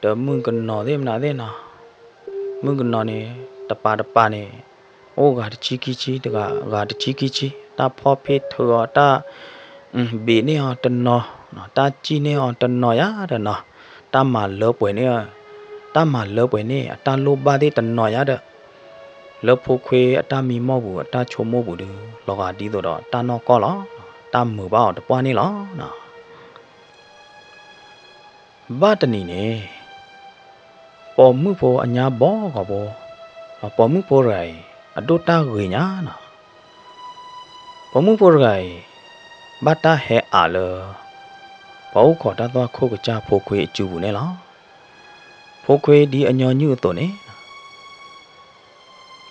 ဒီးမုၣ်ကနီၤသ့ၣ်မနုၤသ့ၣ်နီၤ, မုၣ်ကနီၤန့ၣ် တပၤတပၤန့ၣ် အိၣ်ဂၤတဆံခံဆံ တဂၤဂၤတဆံခံဆံ, တၢ်ဖီၣ်ဖ့ၣ်ထုးအီၤ တၢ်ဘ့ၣ်န့ၢ်အီၤတနီၤ, တၢ်စံၣ်န့ၢ်အီၤတနီၤယၤဒီးနီၤ, တၢ်မၤလၢပှဲၤန့ၢ် တၢ်မၤလၢပှဲၤန့ၢ်အတၢ်လိၣ်ဘၣ်သ့ၣ်တနီၤယၤဒီး လၢဖိခွ့အတၢ်မံမီၢ်ပူၤ အတၢ်ဆိကမိၣ်ပူၤဒု လီၤဂာ်ဒ်သိးဒီးတၢ်နီၢ်ကီၢ်လီၤ. တၢ်မုာ်ဘၣ်အီၤတပှၢ်န့ၣ်လီၤ. ဘၣ်တနံၤန့ၣ် ပိာ်မုၣ်ဖိအညါဘီဂီၤဖိ, ပိာ်မုၣ်ဖိတဂၤအံၤ အဒိၣ်တၢ်ဂ့ၤညါနီၤ. ပိာ်မုၣ်ဖိတဂၤအံၤ ဘၣ်တၢ်ဟဲအးလၢ ပှၤအိၣ်ခိးတၢ်သွၣ်ခိၣ်ကစၢ်ဖိခွ့အစုပူၤန့ၣ်လီၤ. ဖိခွ့ဒ်အညီနုၢ်အသိးန့ၣ်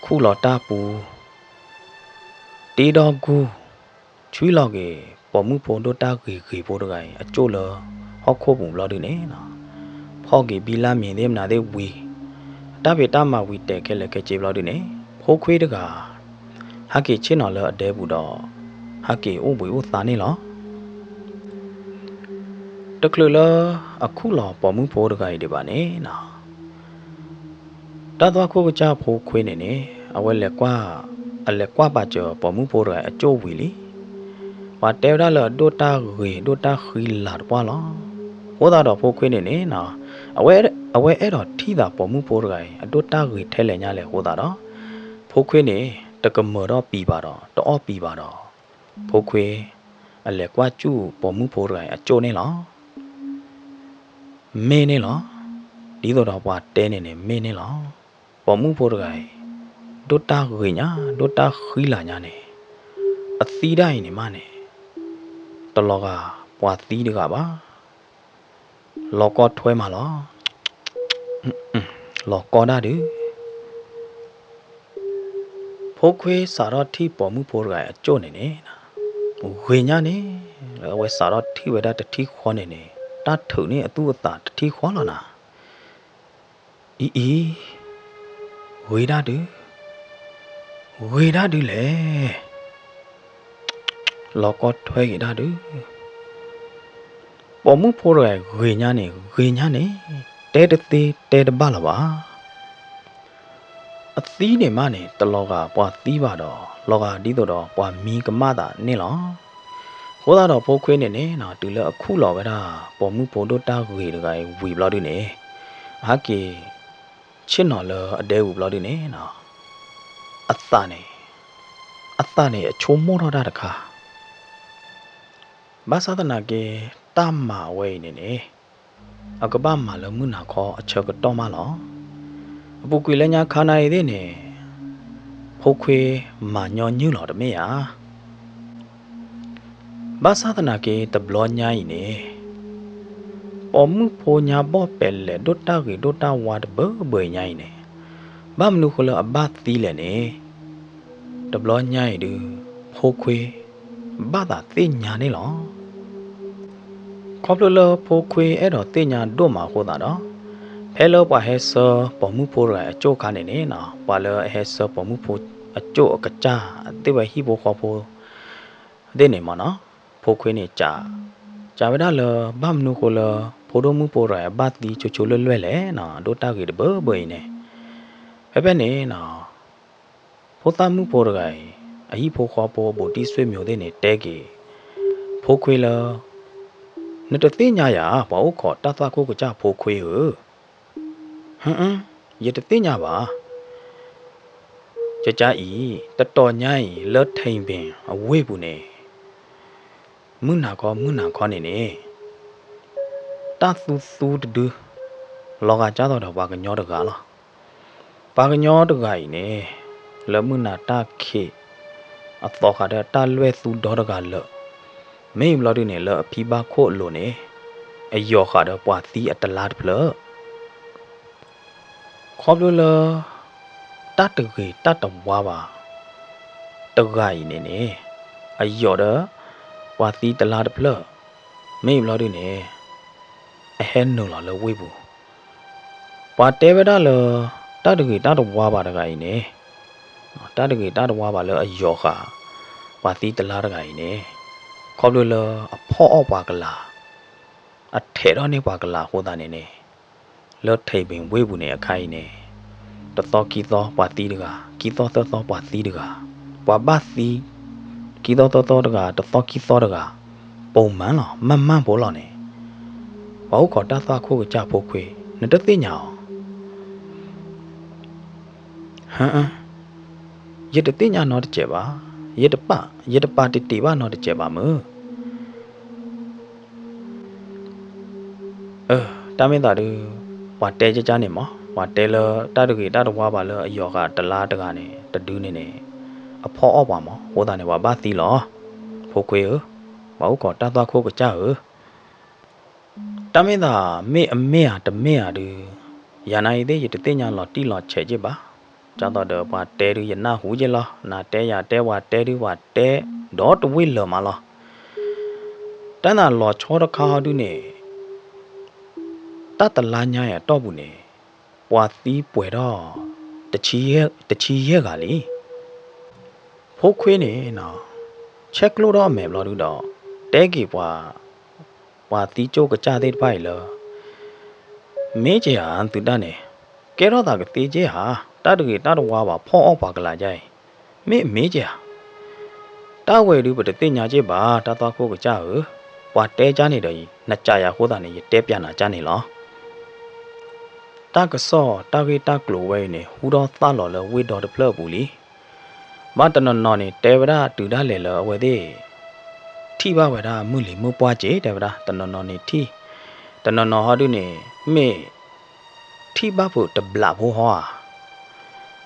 ခူၣ်လီၤတၢ်ပူၤ တ့ဒီဂူၢ် ဆွံလီၤက့ၤ ပိာ်မုၣ်ဖိဒိၣ်တၢ်ဂ့ၤဂ့ၤဖိတဂၤအံၤ အကၠိၣ်လၢဟီၣ်ခိၣ်ပူၤဘျီဒုန့ၣ်နီၤ, ဖီၣ်က့ၤဘံလၢမ့ၤသ့ၣ်မနုၤသ့ၣ်ဝံၤ, တၢ်ဖံးတၢ်မၤဝံၤတဲာ်ခဲလၢာ်ခဲဆ့ဘျီဒုန့ၣ် ဖိခွ့တဂၤ ဟဲက့ၤဆ့ၣ်နီၤလၢအဒဲပူၤဒီး ဟဲက့ၤအိၣ်ဘှံးအိၣ်သါန့ၣ်လီၤ. တချုးလၢအခူၣ်လီၤပိာ်မုၣ်ဖိတဂၤအံၤဒံးဘၣ်န့ၣ်နီၤ, တၢ်သွၣ်ခိၣ်ကစၢ်ဖိခွ့န့ၣ်န့ၣ် အဝဲလဲၤကွၢ်, အလဲၤကွၢ်ပာ်စၢၤပိာ်မုၣ်ဖိတဂၤအံၤအကၠိၣ်ဝံၤလံ. ပှၤတဲဝဲဒၣ်လၢအဒိၣ်တၢ်ဂ့ၤဒိၣ်တၢ်ဃံလၤတပှၢ်လီၤ. အဃိသတးဒီးဖိခွ့န့ၣ်န့ၣ်နီၤ, အဝဲ, အဝဲအဲၣ်ဒိးထံၣ်သးပိာ်မုၣ်ဖိတဂၤအံၤ အဒိၣ်တၢ်ဂ့ၤထဲလဲၣ်ညါလဲၣ်အဃိသတးဒီး, ဖိခွ့န့ၣ် တကမၢၢ်ထီၣ်ပံာ်ဘၣ်ဒီး တအီၣ်ပံာ်ဘၣ်ဒီး, ဖိခွ့ အလဲၤကွၢ်စူၣ်ပိာ်မုၣ်ဖိတဂၤအံၤအကၠိၣ်န့ၣ်လီၤ. မ့ၢ်န့ၣ်လီၤ. ဒ်သိးဒီးပှၤတဲန့ၣ်န့ၣ် မ့ၢ်န့ၣ်လီၤ. ပိာ်မုၣ်ဖိတဂၤအံၤ ဒိၣ်တၢ်ဂ့ၤညါ ဒိၣ်တၢ်ဃံလၤညါန့ၣ်, အသံဒၣ်အံၤန့ၣ်မးန့ၣ် တလီၤဂာ်ပှၤသံတဂၤဘၣ်. လီၤကီထွဲမးလီၤ. လီၤကီဒၣ်ဒုး ဖိခွ့စးထီၣ်ထံၣ်ပိာ်မုၣ်ဖိတဂၤအံၤအကၠိၣ်န့ၣ်န့ၣ်, ဂ့ၤညါန့ၣ်, လၢအဝဲစးထီၣ်ထံၣ်ဝဲဒၣ်တထံၣ်ဃီန့ၣ်န့ၣ် တၢ်ထုးန့ၢ်အသူၣ်အသးတထံၣ်ဃီလီၤနၤ. အံၤအံၤ, ဂ့ၤဒၣ်ဒုး, ဂ့ၤဒၣ်ဒုးလဲၣ်. လီၤကီထွဲက့ၤဒၣ်ဒုး ပိာ်မုၣ်ဖိတဂၤဂ့ၤညါန့ၣ် ဂ့ၤညါန့ၣ်, တဲတသ့တဲတဘၣ်လၢၤဘၣ်. အသံန့ၣ်မးန့ၣ် တလီၤဂာ်ပှၤသံဘၣ်ဒီး လီၤဂာ်ဒ်သိးဒီးပှၤမံကမၣ်သးန့ၣ်လီၤ. အဃိသတးဒီးဖိခွ့န့ၣ်န့ၣ် တုၤလၢအခူၣ်လီၤဝဲဒၣ် ပိာ်မုၣ်ဖိဒိၣ်တၢ်ဂ့ၤတဂၤအံၤဝံၤဘျီဒုန့ၣ်, အဟဲက့ၤ ဆ့ၣ်နီၤလၢအဒဲပူၤဘျီဒုန့ၣ် အသးန့ၣ်, အသးန့ၣ်အဆိကမိၣ်ထီၣ်တၢ်တခါ ဘၣ်ဆၣ်သနာ်က့ တၢ်မၤဝဲအံၤန့ၣ်န့ၣ် အကဘၣ်မၤလၢမုၢ်နၤခီအဆၢကတီၢ်မးလီၤ. အပူၤကွံာ်လၢညါခါနၤအံၤသ့ၣ်န့ၣ် ဖိခွ့မၤညီနုၢ်လီၤတမ့ၢ်ဧါ. ဘၣ်ဆၣ်သနာ်က့ တဘျီညါအံၤန့ၣ် ပိာ်မုၣ်ဖိညါဘီၣ်ပဲာ်လဲၣ်ဒိၣ်တၢ်ဂ့ၤဒိၣ်တၢ်ဝါတဘၢဘၢအံၤညါအံၤန့ၣ် ဘၣ်မနုၤဃိလၢအဘၣ်သံလဲၣ်န့ၣ် တဘျီညါအံၤဒုး ဖိခွ့ ဘၣ်သးသ့ၣ်ညါန့ၣ်လီၤ. ခီဖျိလၢဖိခွ့အဲၣ်ဒိးသ့ၣ်ညါဒိၣ်မးအဃိသတးဒီး ဖဲလၢပှၤဟဲဆှၢပိာ်မုၣ်ဖိတဂၤအကၠိၣ်အခါန့ၣ်န့ၣ် ပှၤလၢအဟဲဆှၢပိာ်မုၣ်ဖိအကၠိၣ်အကစၢ်သ့ၣ်ဝဲဟံၣ်ဖိဃီဖိသ့ၣ်န့ၣ်မ့ၢ်နီၤ ဖိခွ့န့ၣ် စံးဝဲဒၣ်လၢ ဘၣ်မနုၤဃိလၢ ဖိဒိၣ်မုၣ်ဖိတဂၤအံၤ ဘၣ်သံဆိဆိလၢလွဲၢ်လဲၣ်နီၤ ဒိၣ်တၢ်ဂ့ၤတဘၢဘၢအံၤန့ၣ်. ဖဲဖဲန့ၣ်နီၤ ဖိသၣ်မုၣ်ဖိတဂၤအံၤ အဟံၣ်ဖိဃီဖိဘူးတံၢ်ဆွေမျိုးသ့ၣ်န့ၣ် တဲက့ၤ ဖိခွ့လၢ နတသ့ၣ်ညါယၤ ပှၤအိၣ်ခိးတၢ်သွၣ်ခိၣ်ကစၢ်ဖိခွ့ဧၢ. ဟၢအၢ ယတသ့ၣ်ညါဘၣ်. ကကါအံၤ တတီၤညါအံၤ လၢထိန်ပင်အဝ့ၢ်ပူၤန့ၣ် မုၢ်နၤခီ မုၢ်နၤခီန့ၣ်န့ၣ် တၢ်သူသူတဒု လီၤဂာ်ကၢ်သိးဒီးပှၤကညီတဂၤလီၤ. ပှၤကညီတဂၤအံၤန့ၣ် လၢမုၢ်နၤတၢ်ခံးအသီဃာ်ဒီးတၢ်လွဲၢ်သူဒီတဂၤလၢာ်, မ့ၢ်ဘျီဒုန့ၣ် လၢအဖံဘၣ်ခိၣ်အလိၤန့ၣ် အယီၤဃာ်ဒီးပှၤသံအတလါတဖျၢၣ် ခီဖျိလၢ တၢ်တဂ့ၤတၢ်တဝါဘၣ် တဂၤအံၤန့ၣ်န့ၣ် အယိာ်ဒီး ပှၤသံတလါတဖျၢၣ် မ့ၢ်ဘျီဒုန့ၣ် အဟဲနုာ်လီၤလၢဝ့ၢ်ပူၤ ပှၤတဲဝဲဒၣ်လၢ တၢ်တဂ့ၤတၢ်တဝါဘၣ်တဂၤအံၤန့ၣ် တၢ်တဂ့ၤတၢ်တဝါဘၣ်လၢအယိာ်ဃာ် ပှၤသံတလါတဂၤအံၤန့ၣ် ခီဖျိလၢအဖီၣ်အီၣ်ပှၤကလၤ အထဲးထီၣ်န့ၢ်ပှၤကလၤအဃိသတးန့ၣ်န့ၣ် လၢထဲးဘ့ၣ်ဝ့ၢ်ပူၤန့ၣ်အခါအံၤန့ၣ် တသီခံသီပှၤသံတဂၤ ခံသီသၢသီပှၤသံတဂၤ ပှၤဘၣ်သံ ခံသီသၢသီတဂၤ တသီခံသီတဂၤ ပိာ်မၢလီၤ မၢ်မၢ်ဖိလီၤန့ၣ် ပှၤအိၣ်ခိးတၢ်သွၣ်ခိၣ်ကစၢ်ဖိခွ့ နတသ့ၣ်ညါအီၤ ဟၢ ယတသ့ၣ်ညါနီတစဲးဘၣ်, ယတပာ်, ယတပာ်တ့ၢ်တ့ၢ်ဘၣ်နီတစဲးဘၣ်မုၢ်. အၢ တၢ်မ့ၢ်သးဒုး ပှၤတဲကကါန့ၣ်မး, ပှၤတဲလၢတၢ်တဂ့ၤတၢ်တဝါဘၣ်လၢအယီၤဃာ်တလါတဂၤန့ၣ် တဒုန့ၣ်န့ၣ် အဖီၣ်အီၣ်ပှၤမး, အဃိသတးန့ၣ် ပှၤဘၣ်သံလီၤ. ဖိခွ့ဧၢ, ပှၤအိၣ်ခိးတၢ်သွၣ်ခိၣ်ကစၢ်ဧၢ, တၢ်မ့ၢ်သးမ့ၢ်အမ့ၢ်ဧါတမ့ၢ်ဧါဒုး ယၤနာ်အံၤသ့ၣ် ယတသ့ၣ်ညါလီၤတံၢ်လီၤဆဲးက့ဘၣ်. ဒ်သိးဒီးပှၤတဲဒုးယနၢ်ဟူက့လီၤ. နၤတဲယၤတဲပှၤတဲဒုးပှၤတဲဒီတဝ့ၢ်လၢာ်မးလီၤ. တၢ်နၤလီၤဆီတခါဟီဒုးန့ၣ် တၢ်တလါညါအံၤအတီၢ်ပူၤန့ၣ် ပှၤသံပှဲၤထီၣ် တဆံယဲၢ်ဂၤလံ. ဖိခွ့န့ၣ် ဆဲးကျိးထီၣ်အမဲာ်ဘျီဒုးဒီး တဲက့ၤပှၤ ပှၤသံကၠိၣ်ကစၢ်သ့ၣ်တဖၣ်အံၤလၢ မ့ၢ်က့ၤဧါသုတၢ်န့ၣ် ကဲထီၣ်သးကသ့က့ဧါ, တၢ်တဂ့ၤတၢ်တဝါဘၣ်ဖီၣ်အီၣ်ပှၤကလၤကါအံၤ မ့ၢ်မ့ၢ်က့ၤဧါ. တၢ်ဝဲဒုးပတသ့ၣ်ညါက့ဘၣ် တၢ်သွၣ်ခိၣ်ကစၢ်ဧၢ, ပှၤတဲကါန့ၣ်ဒီးအံၤ နကးယၤအဃိသတးန့ၣ် ယတဲပျးနၤကါန့ၣ်လီၤ. တၢ်ကစီၣ်တၢ်ဂ့ၢ်တၢ်ကျိၤဝဲအံၤန့ၣ် ဟူထီၣ်သၣ်လီၤလၢဝ့ၢ်ဒီတဖျၢၣ်အပူၤလံ. ဘၣ်တနီၤနီၤန့ၣ် တဲဝဲဒၣ်တုၤဒၣ်လဲာ်လၢအဝဲသ့ၣ် ထံၣ်ဘၣ်ဝဲဒၣ်မုၢ်လံၤမုၢ်ပှၢ်က့ တဲဝဲဒၣ်, တနီၤနီၤန့ၣ်ထံၣ်, တနီၤနီၤဟီဒုးန့ၣ် မ့ၢ်ထံၣ်ဘၣ်ဖုးတဘျးဖိဟီဧါ.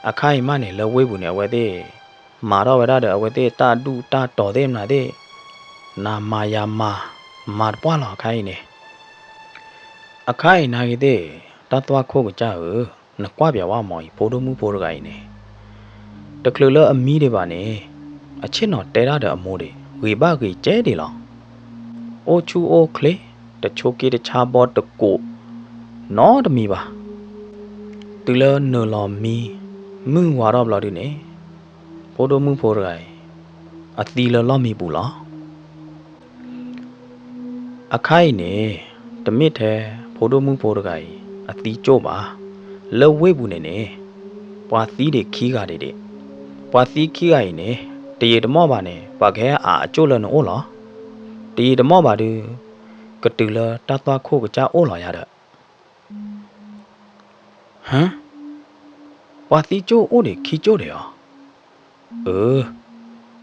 အခါအံၤမးန့ၣ် လၢဝ့ၢ်ပူၤန့ၣ် အဝဲသ့ၣ် မၤထီၣ်ဝဲဒၣ်ဒီးအဝဲသ့ၣ်တၢ်ဒူၣ်တၢ်တီၤသ့ၣ်မနုၤသ့ၣ်, နၤမၤယၤမၤ, မၤတပှၢ်လီၤအခါအံၤန့ၣ် အခါအံၤနာ်ဂ့ၤသ့ၣ် တၢ်သွၣ်ခိၣ်ကစၢ်ဧၢ, နကွၢ်ပျးဝဲမီၤအံၤ ဖိဒိၣ်မုၣ်ဖိတဂၤအံၤန့ၣ် တချုးလၢအမံဒံးဘၣ်န့ၣ် အဆ့ၣ်နီၤတဲဒၣ်ဒီးအမိၢ်ဒံး ဂ့ၤဘၣ်ဂ့ၤကဲဒံးလီၤ. အိၣ်ဆူၣ်အိၣ်ချ့ တဆိးက့တဆါဘီတကိး နီတမံၤဘၣ်. တုၤလၢနုာ်လီၤမံ မုၢ်ဝါထီၣ်ဘျီဒုးန့ၣ် ဖိဒိၣ်မုၣ်ဖိတဂၤအံၤ အသံလၢလီၢ်မံပူၤလီၤ. အခါအံၤန့ၣ် တမ့ၢ်ထဲဖိဒိၣ်မုၣ်ဖိတဂၤအံၤ အသံကၠိၣ်ဘၣ်. လၢဝ့ၢ်ပူၤန့ၣ်န့ၣ် ပှၤသံဒံးခံဂၤဒံးဒံး, ပှၤသံခံဂၤအံၤန့ၣ် တယံာ်တမီၢ်ဘၣ်န့ၣ် ပှၤကဟဲအးအကၠိၣ်လၢနအိၣ်လီၤ. တယံာ်တမီၢ်ဘၣ်ဒုး ကတုၤလၢတၢ်သွၣ်ခိၣ်ကစၢ်အိၣ်လီၤယၤဒီး ဟၢ, ပှၤသံကၠိၣ်အိၣ်ဒံးခံကၠိၣ်ဒံးဧါ. အၢ,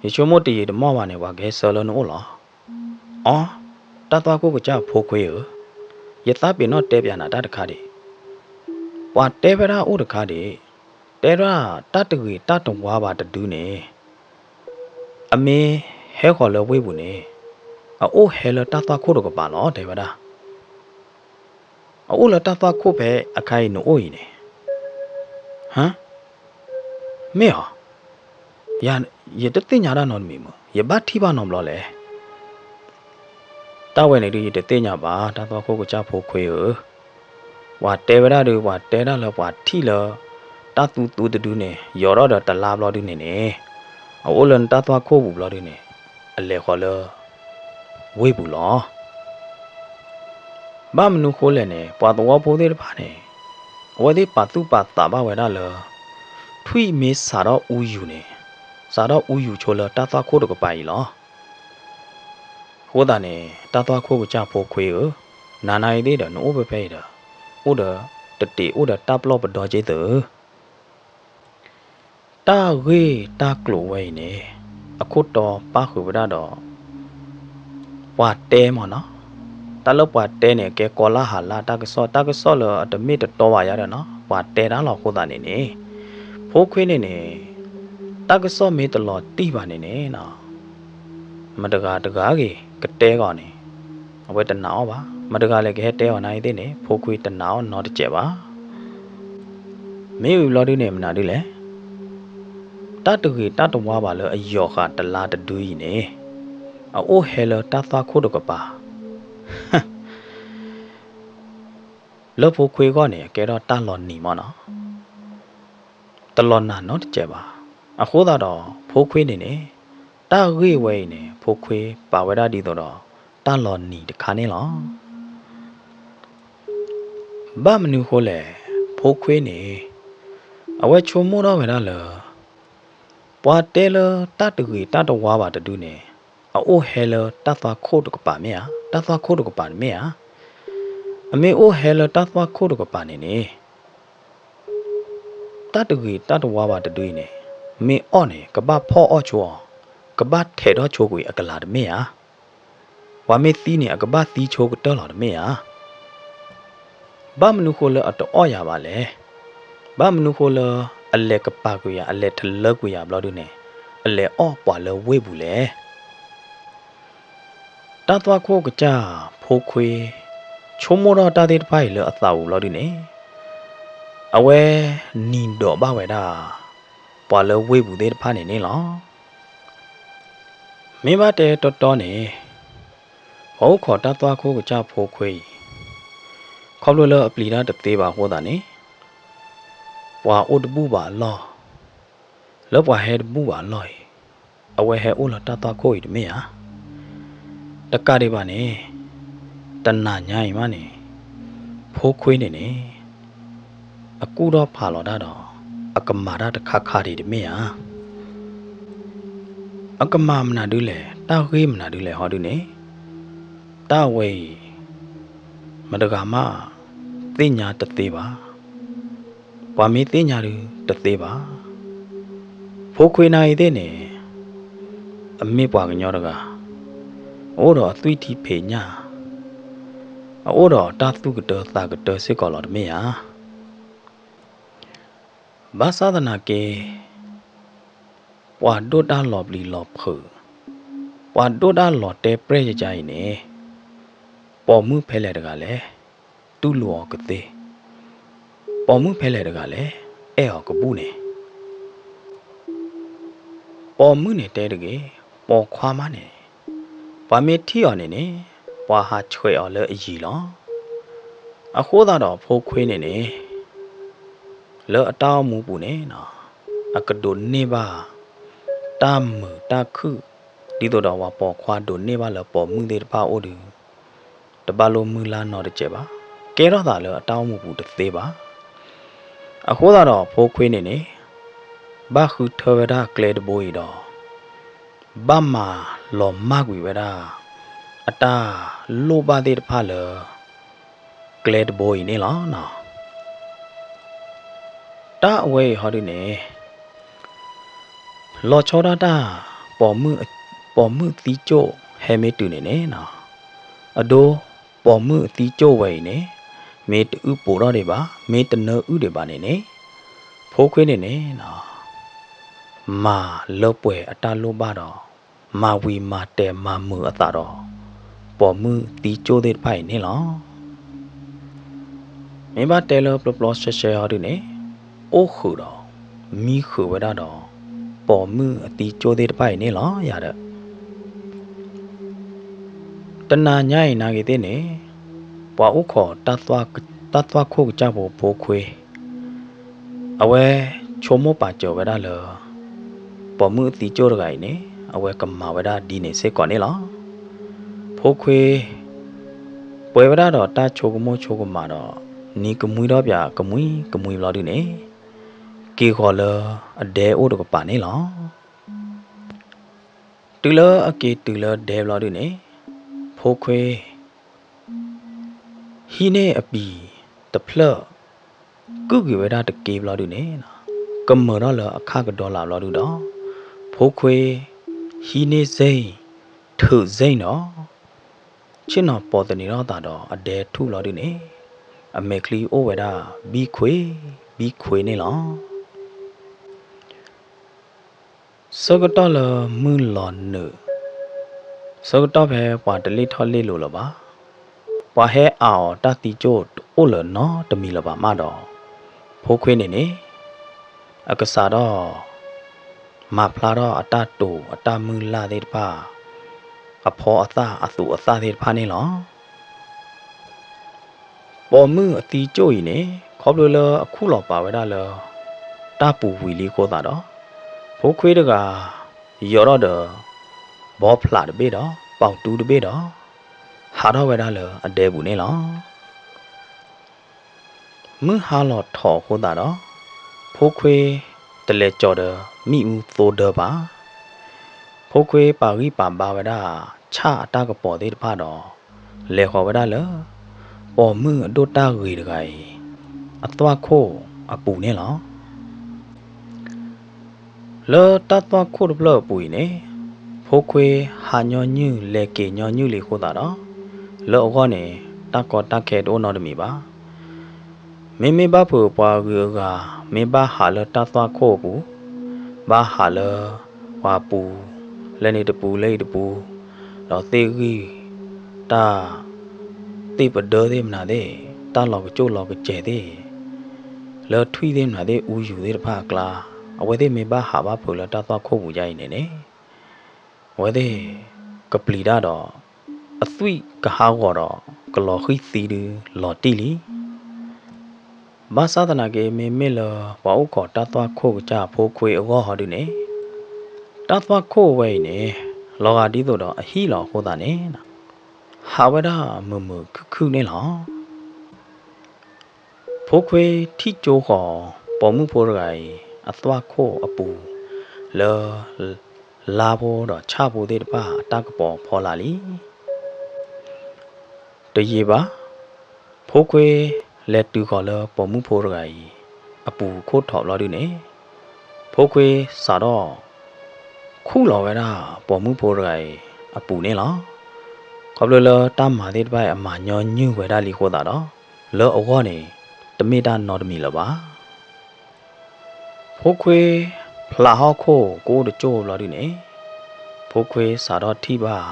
ယဆိကမိၣ်တယံာ်တမီၢ်ဘၣ်န့ၣ် ပှၤကဟဲဆှၢလၢနအိၣ်လီၤ. အီ, တၢ်သွၣ်ခိၣ်ကစၢ်ဖိခွ့ဧၢ, ယသးပ့ၤနီၣ်တဲပျးနၤတၢ်တခါဒံး, ပှၤတဲဝဲဒၣ်အိၣ်တခါဒံး, တဲဒၣ်တၢ်တဂ့ၤတၢ်တဝါဘၣ်တဒုန့ၣ် အမ့ၢ်ဟဲဃီၤလၢဝ့ၢ်ပူၤန့ၣ် အအိၣ်ဟဲလၢတၢ်သွၣ်ခိၣ်တကပၤလီၤ တဲဝဲဒၣ်. အအိၣ်လၢတၢ်သွၣ်ခိၣ်ဖဲအခါအံၤနအိၣ်အံၤန့ၣ်, ဟၢ, မ့ၢ်ဧါ, ယတသ့ၣ်ညါတၢ်နီတမံၤမုၢ်, ယဘၣ်ထံၣ်ဘၣ်နီတဘျီလဲၣ်. တၢ်ဝဲန့ၣ်ဒုးယတသ့ၣ်ညါဘၣ် တၢ်သွၣ်ခိၣ်ကစၢ်ဖိခွ့ဧၢ, ပှၤတဲဝဲဒၣ်ဒီး ပှၤတဲဒၣ်လၢပှၤထံၣ်လၢ တၢ်သူသူတဒုန့ၣ် ယီၤထီၣ်ဒီးတလါဘျီဒုန့ၣ်န့ၣ် အအိၣ်လၢနတၢ်သွၣ်ခိၣ်ပူၤဘျီဒုန့ၣ် အလဲၤဃီၤလၢ ဝ့ၢ်ပူၤလီၤ. ဘၣ်မနုၤဃိလဲၣ်န့ၣ် ပှၤသဝီဖိသ့ၣ်တဖၣ်န့ၣ် အဝဲသ့ၣ်ပာ်သူၣ်ပာ်သးဘၣ်ဝဲဒၣ်လၢ ထွံၣ်မ့ၢ်စးထီၣ်အူယူၤန့ၣ် စးထီၣ်အူယူၤဆိလၢတၢ်သွၣ်ခိၣ်တကပၤအံၤလီၤ. အဃိသတးန့ၣ် တၢ်သွၣ်ခိၣ်ကစၢ်ဖိခွ့ဧၢ, နၤနာ်အံၤသ့ၣ်ဒီး နအိၣ်ဖဲဖဲအံၤဒီး အိၣ်ဒီးတတ့ၤအိၣ်ဒီးတၢ်ပျီၢ်ပဒီက့သုဧၢ. တၢ်ဂ့ၢ်တၢ်ကျိၤဝဲအံၤန့ၣ် အခိၣ်တီပၣ်ဃုာ်ဝဲဒၣ်ဒီး ပှၤတဲမ့ၢ်နီၤ, တၢ်လၢပှၤတဲန့ၣ် ကဲကီလၢဟးလၢတၢ်ကစီၣ်, တၢ်ကစီၣ်လၢအတမ့ၢ်တတီဘၣ်ယၤဒီးနီၤ ပှၤတဲတၢ်လီၤ. အဃိသတးန့ၣ်န့ၣ် ဖိခွ့န့ၣ်န့ၣ် တၢ်ကစီၣ်မ့ၢ်တလီၤတံၢ်ဘၣ်န့ၣ်န့ၣ် မတဂၤတဂၤဂ့ၤ ကတဲအီၤန့ၣ် အဝဲတနာ်အီၤဘၣ်. မတဂၤလဲၣ်ကဟဲတဲအီၤနာ်အံၤသ့ၣ်န့ၣ် ဖိခွ့တနာ်အီၤနီတစဲးဘၣ်. မ့ၢ်ဝံၤဘျီဒုန့ၣ် မနုၤဒုလဲၣ်. တၢ်တဂ့ၤတၢ်တဝါဘၣ်လၢအယီၤဃာ်တလါတဒုအံၤန့ၣ် အအိၣ်ဟဲလၢတၢ်သွၣ်ခိၣ်တကပၤ လၢဖိခွ့အဂီၢ်န့ၣ် အကဲထီၣ်တၢ်လီၤနံၤမ့ၢ်နီၤ, တလီၤနၤနီတစဲးဘၣ်. အဃိသတးဒီး ဖိခွ့န့ၣ်န့ၣ် တၢ်ဂ့ၢ်ဝဲအံၤန့ၣ် ဖိခွ့ပာ်ဝဲဒၣ်ဒ်သိးဒီး တၢ်လီၤနံၤတခါန့ၣ်လီၤ. ဘၣ်မနုၤဃိလဲၣ်, ဖိခွ့န့ၣ် အဝဲဆိကမိၣ်ထီၣ်ဝဲဒၣ်လၢ ပှၤတဲလၢတၢ်တဂ့ၤတၢ်တဝါဘၣ်တဒုန့ၣ် အအိၣ်ဟဲလၢတၢ်သွၣ်ခိၣ်တကပၤမ့ၢ်ဧါ, တၢ်သွၣ်ခိၣ်တကပၤတမ့ၢ်ဧါ. အမ့ၢ်အိၣ်ဟဲလၢတၢ်သွၣ်ခိၣ်တကပၤန့ၣ်န့ၣ် တၢ်တဂ့ၤတၢ်တဝါဘၣ်တဒုအံၤန့ၣ် မ့ၢ်အီၣ်န့ၣ် ကဘၣ်ဖီၣ်အီၣ်ဆိအီၤ, ကဘၣ်ထဲးထီၣ်ဆိကွံာ်အကလၤတမ့ၢ်ဧါ. ပှၤမ့ၢ်သံန့ၣ် အကဘၣ်သံဆိကတၢၢ်လီၤတမ့ၢ်ဧါ. ဘၣ်မနုၤဃိလၢအတအီၣ်ယၤဘၣ်လဲၣ်. ဘၣ်မနုၤဃိလၢအလဲၤကပၤကွံာ်ယၤ အလဲၤထလၢကွံာ်ယၤဘျီဒုန့ၣ် အလဲၤအီၣ်ပှၤလၢဝ့ၢ်ပူၤလဲၣ်. တၢ်သွၣ်ခိၣ်ကစၢ်ဖိခွ့ ဆိကမိၣ်ထီၣ်တၢ်သ့ၣ်တဖၣ်အံၤလၢအသးပူၤဘျီဒုန့ၣ် အဝဲနံၤဒိးဘၣ်ဝဲဒၣ် ပှၤလၢဝ့ၢ်ပူၤသ့ၣ်တဖၣ်န့ၣ်န့ၣ်လီၤ. မ့ၢ်ဘၣ်တဲတီတီန့ၣ် ပှၤအိၣ်ခိးတၢ်သွၣ်ခိၣ်ကစၢ်ဖိခွ့အံၤ ခီဖျိလၢအပျံၤတၢ်တသ့ဘၣ်အဃိသတးန့ၣ် ပှၤအိၣ်တဘူၣ်ဘၣ်အလီၢ်, လၢပှၤဟဲတဘူၣ်ဘၣ်အလီၢ်အံၤ အဝဲဟဲအိၣ်လၢတၢ်သွၣ်ခိၣ်အံၤတမ့ၢ်ဧါ. တကးဒံးဘၣ်န့ၣ် တနၤညါအံၤမးန့ၣ် ဖိခွ့န့ၣ်န့ၣ် အကူၣ်ထီၣ်ဖးလီၤတၢ်ဒီး အကမၤတၢ်တခါခါဒံးတမ့ၢ်ဧါ. အကမၤမနုၤဒုလဲၣ်, တၢ်ဂ့ၢ်မနုၤဒုလဲၣ်ဟီဒုန့ၣ် တၢ်အဝဲအံၤ မတဂၤမး သ့ၣ်ညါတသ့ဘၣ်. ပှၤမ့ၢ်သ့ၣ်ညါဒုတသ့ဘၣ်. ဖိခွ့နၤအံၤသ့ၣ်န့ၣ် အမ့ၢ်ပှၤကညီတဂၤ, အအိၣ်ဒီးအသွံၣ်ထံဖံးညၣ်, အအိၣ်ဒီးတၢ်သူၣ်ကတၢသးကတၢစ့ၢ်ကီးလီၤတမ့ၢ်ဧါ. ဘၣ်ဆၣ်သနာ်က့ ပှၤဒိၣ်တၢ်လီၤပျံၤလီၤဖုး, ပှၤဒိၣ်တၢ်လီၤတဲာ်ပြဲၢ်ယကါအံၤန့ၣ် ပိာ်မုၣ်ဖဲလဲၣ်တဂၤလဲၣ် တူၢ်လိာ်အီၤကသ့, ပိာ်မုၣ်ဖဲလဲၣ်တဂၤလဲၣ် အဲၣ်အီၤကဘူၣ်န့ၣ် ပိာ်မုၣ်န့ၣ်တဲတဂ့ၤ, ပိာ်ခွါမးန့ၣ် ပှၤမ့ၢ်ထံၣ်အီၤန့ၣ်န့ၣ် ပှၤဟးဆှဲးအီၤလၢအယံၤလီၤ. အဃိသတးဒီးဖိခွ့န့ၣ်န့ၣ် လၢအတၢ်အိၣ်မူပူၤန့ၣ် အကဒိးန့ၢ်ဘၣ် တၢ်မုာ်တၢ်ခုၣ် ဒ်သိးဒီးပှၤပိာ်ခွါဒိးန့ၢ်ဘၣ်လၢပိာ်မုၣ်သ့ၣ်တဖၣ်အအိၣ်ဒီး တဘၣ်လိၣ်မုၢ်လၢ်နီတစဲးဘၣ်. ကဲထီၣ်သးလၢအတၢ်အိၣ်မူပူၤတသ့ဘၣ်. အဃိသတးဒီးဖိခွ့န့ၣ်န့ၣ် ဘၣ်ဃုထၢဝဲဒၣ်ကျဲတဘိအံၤဒီး ဘၣ်မၤလီၤမၢ်ကွံာ်ဝဲဒၣ် အတၢ်လိၣ်ဘၣ်သ့ၣ်တဖၣ်လၢ ကျဲတဘိအံၤန့ၣ်လီၤ. တၢ်အဝဲအံၤဟီဒုန့ၣ် လီၤဆီဒၣ်တၢ် ပိာ်မုၣ်သံကၠိၣ်ဟဲမ့ၢ်တုၤန့ၣ်န့ၣ် အဒိ ပိာ်မုၣ်အသံကၠိၣ်ဝဲအံၤန့ၣ် မ့ၢ်တအုၣ်ပိာ်ထီၣ်ဒံးဘၣ် မ့ၢ်တနၢအုၣ်ဒံးဘၣ်န့ၣ်န့ၣ် ဖိခွ့န့ၣ်န့ၣ် မၤလၢပှဲၤအတၢ်လိၣ်ဘၣ်ဒီး မၤဝံၤမၤတဲာ်မၤမုာ်အသးဒီး ပိာ်မုၣ်သံကၠိၣ်သ့ၣ်တဖၣ်အံၤန့ၣ်လီၤ. မ့ၢ်ဘၣ်တဲလၢပျီပျီရှဲရှဲဟီဒုန့ၣ် အိၣ်ဃုာ်ဒီး မံဃုာ်ဝဲဒၣ်ဒီး ပိာ်မုၣ်အသံကၠိၣ်သ့ၣ်တဖၣ်အံၤန့ၣ်လီၤ. ယၤဒီး တနၤညါအံၤနာ်က့ၤသ့ၣ်န့ၣ် ပှၤအိၣ်ခိး တၢ်သွၣ်ခိၣ်ကစၢ်ဖိဖိခွ့ အဝဲဆိကမိၣ်ပာ်စၢၤဝဲဒၣ်လၢ ပိာ်မုၣ်အသံကၠိၣ်တဂၤအံၤန့ၣ် အဝဲကမၤဝဲဒၣ်ဒ်န့ၣ်စ့ၢ်ကီးန့ၣ်လီၤ. ဖိခွ့ ပှဲၤဝဲဒၣ်ဒီးတၢ်ဆိကမိၣ်ဆိကမးဒီး နံၤကမှံထီၣ်ပၠးကမှံကမှံဘျီဒုန့ၣ် က့ၤဃီၤလၢအဒဲအိၣ်တကပၤန့ၣ်လီၤ. တုၤလၢအက့ၤတုၤလၢဒဲဘျီဒုန့ၣ် ဖိခွ့ ဟံးန့ၢ်အပံၤတဖျၢၣ် ကုၣ်က့ၤဝဲဒၣ်တက့ဘျီဒုန့ၣ် ကမၢၢ်ထီၣ်လၢအခၣ်ကဒီလၢ်ဘျီဒုဒီး ဖိခွ့ ဟံးန့ၢ်စ့ၣ် ထုးစ့ၣ်ဒီး ဆ့ၣ်နီၤပိာ်သန့ၤထီၣ်သးဒီးအဒဲထူၣ်ဘျီဒုန့ၣ် အမဲာ်ချံအိၣ်ဝဲဒၣ် ဘံခွ့ ဘံခွ့န့ၣ်လီၤ. ဆၢကတီၢ်လၢမုၢ်လီၤနုာ်, ဆၢကတီၢ်ဖဲပှၤတလ့ၣ်ထီၣ်လ့ၣ်လိၤလၢၤဘၣ်, ပှၤဟဲအးအီၤတၢ်သံကၠိၣ်တအိၣ်လၢၤနီတမံၤလၢၤဘၣ်မးဒီး ဖိခွ့န့ၣ်န့ၣ် အကစၢ်ဒီး မၤဖျါထီၣ်အတၢ်တိာ်အတၢ်မုၢ်လၢ်သ့ၣ်တဖၣ် အဖီအသၣ်အသူးအသၣ်သ့ၣ်တဖၣ်န့ၣ်လီၤ. ပိာ်မုၣ်အသံကၠိၣ်အံၤန့ၣ် ခီဖျိလၢအခူၣ်လီၤပာ်ဝဲဒၣ်လၢ တၢ်ပူၤဝံၤလံအဃိသတးဒီး ဖိခွ့တဂၤ ယီၤထီၣ်ဒီး ဘီဖျးတဘ့ၣ်ဒီး ပီးတူတဘ့ၣ်ဒီး ဟးထီၣ်ဝဲဒၣ်လၢအဒဲပူၤန့ၣ်လီၤ. မုၢ်ဟါလီၤထီၣ်အဃိသတးဒီး ဖိခွ့တလဲၤကၠီၤဒီးမ့ၣ်အူသိဒၢဘၣ်. ဖိခွ့ပာ်ဂံၢ်ပာ်ဘါဝဲဒၣ် ဆၣ်အတၢ်ကပီၤသ့ၣ်တဖၣ်ဒီး လဲၤဃီၤဝဲဒၣ်လၢ ပိာ်မုၣ်အဒိၣ်တၢ်ဂ့ၤတဂၤအံၤ အသွၣ်ခိၣ်အပူၤန့ၣ်လီၤ. လၢတၢ်သွၣ်ခိၣ်တဖျၢၣ်အပူၤအံၤန့ၣ် ဖိခွ့ဟးညီနုၢ်လဲၤက့ၤညီနုၢ်လံအဃိသတးဒီး လၢအဂီၢ်န့ၣ် တၢ်ကီတၢ်ခဲတအိၣ်နီတမံၤဘၣ်. မ့မ့ၢ်ဘၣ်ဖုးပှၤဂုၤအဂၤ မ့ၢ်ဘၣ်ဟးလၢတၢ်သွၣ်ခိၣ်အပူၤ, ဘၣ်ဟးလၢပှၤပူၤ, လၢန့ၣ်တပူၤလၢအံၤတပူၤ, ဒီးသ့ၣ်ဂံၢ်တၢ် သ့ၣ်ပဒၢသ့ၣ်မနုၤသ့ၣ်, တၢ်လီၤကစိၣ်လီၤကစဲၤသ့ၣ်, လၢထွံၣ်သ့ၣ်မနုၤသ့ၣ် အူယူၤသ့ၣ်တဖၣ်အကျါ, အဝဲသ့ၣ်မ့ၢ်ဘၣ်ဟးဘၣ်ဖုးလၢတၢ်သွၣ်ခိၣ်ပူၤယါအံၤန့ၣ်န့ၣ်, အဝဲသ့ၣ်ကပျံၤတၢ်ဒီး အသွံၣ်ကဟးဂီၤဒီး ကလီၤဃံၢ်သံဒုလီၤတံၢ်လံ. ဘၣ်ဆၣ်သနာ်က့ မ့မ့ၢ်လၢပှၤအိၣ်ခိးတၢ်သွၣ်ခိၣ်ကစၢ်ဖိခွ့အဂီၢ်ဟီဒုန့ၣ်, တၢ်သွၣ်ခိၣ်ဝဲအံၤန့ၣ် လီၤဂာ်ဒ်သိးဒီးအဟံၣ်လီၤအဃိသတးန့ၣ်, ဟးဝဲဒၣ်မုာ်မုာ်ခုၣ်ခုၣ်န့ၣ်လီၤ. ဖိခွ့ထံၣ်ကၠိဃီၤ ပိာ်မုၣ်ဖိတဂၤအံၤ အသွၣ်ခိၣ်အပူၤ လၢ လါဖိဒီးဆၣ်ဖိသ့ၣ်တဖၣ်အတၢ်ကပီၤဖီလာ်လံ. တယံာ်ဘၣ်, ဖိခွ့လဲၤတုၤဃီၤလၢပိာ်မုၣ်ဖိတဂၤအံၤ အပူၤခိၣ်ထီၣ်ဘျီဒုန့ၣ်, ဖိခွ့စးထီၣ် ခူၣ်လီၤဝဲဒၣ်ပိာ်မုၣ်ဖိတဂၤအံၤအပူၤန့ၣ်လီၤ. ခီဖျိလၢတၢ်မၤသ့ၣ်တဖၣ်အံၤအမၤညီနုၢ်ဝဲဒၣ်လံအဃိသတးဒီး, လၢအဂီၢ်န့ၣ် တမ့ၢ်တၢ်နီတမံၤလၢၤဘၣ်. ဖိခွ့ဖျးဟီၣ်ခိၣ်ကအိၣ်တကၠိၢ်ဘျီဒုန့ၣ်, ဖိခွ့စးထီၣ်ထံၣ်ဘၣ်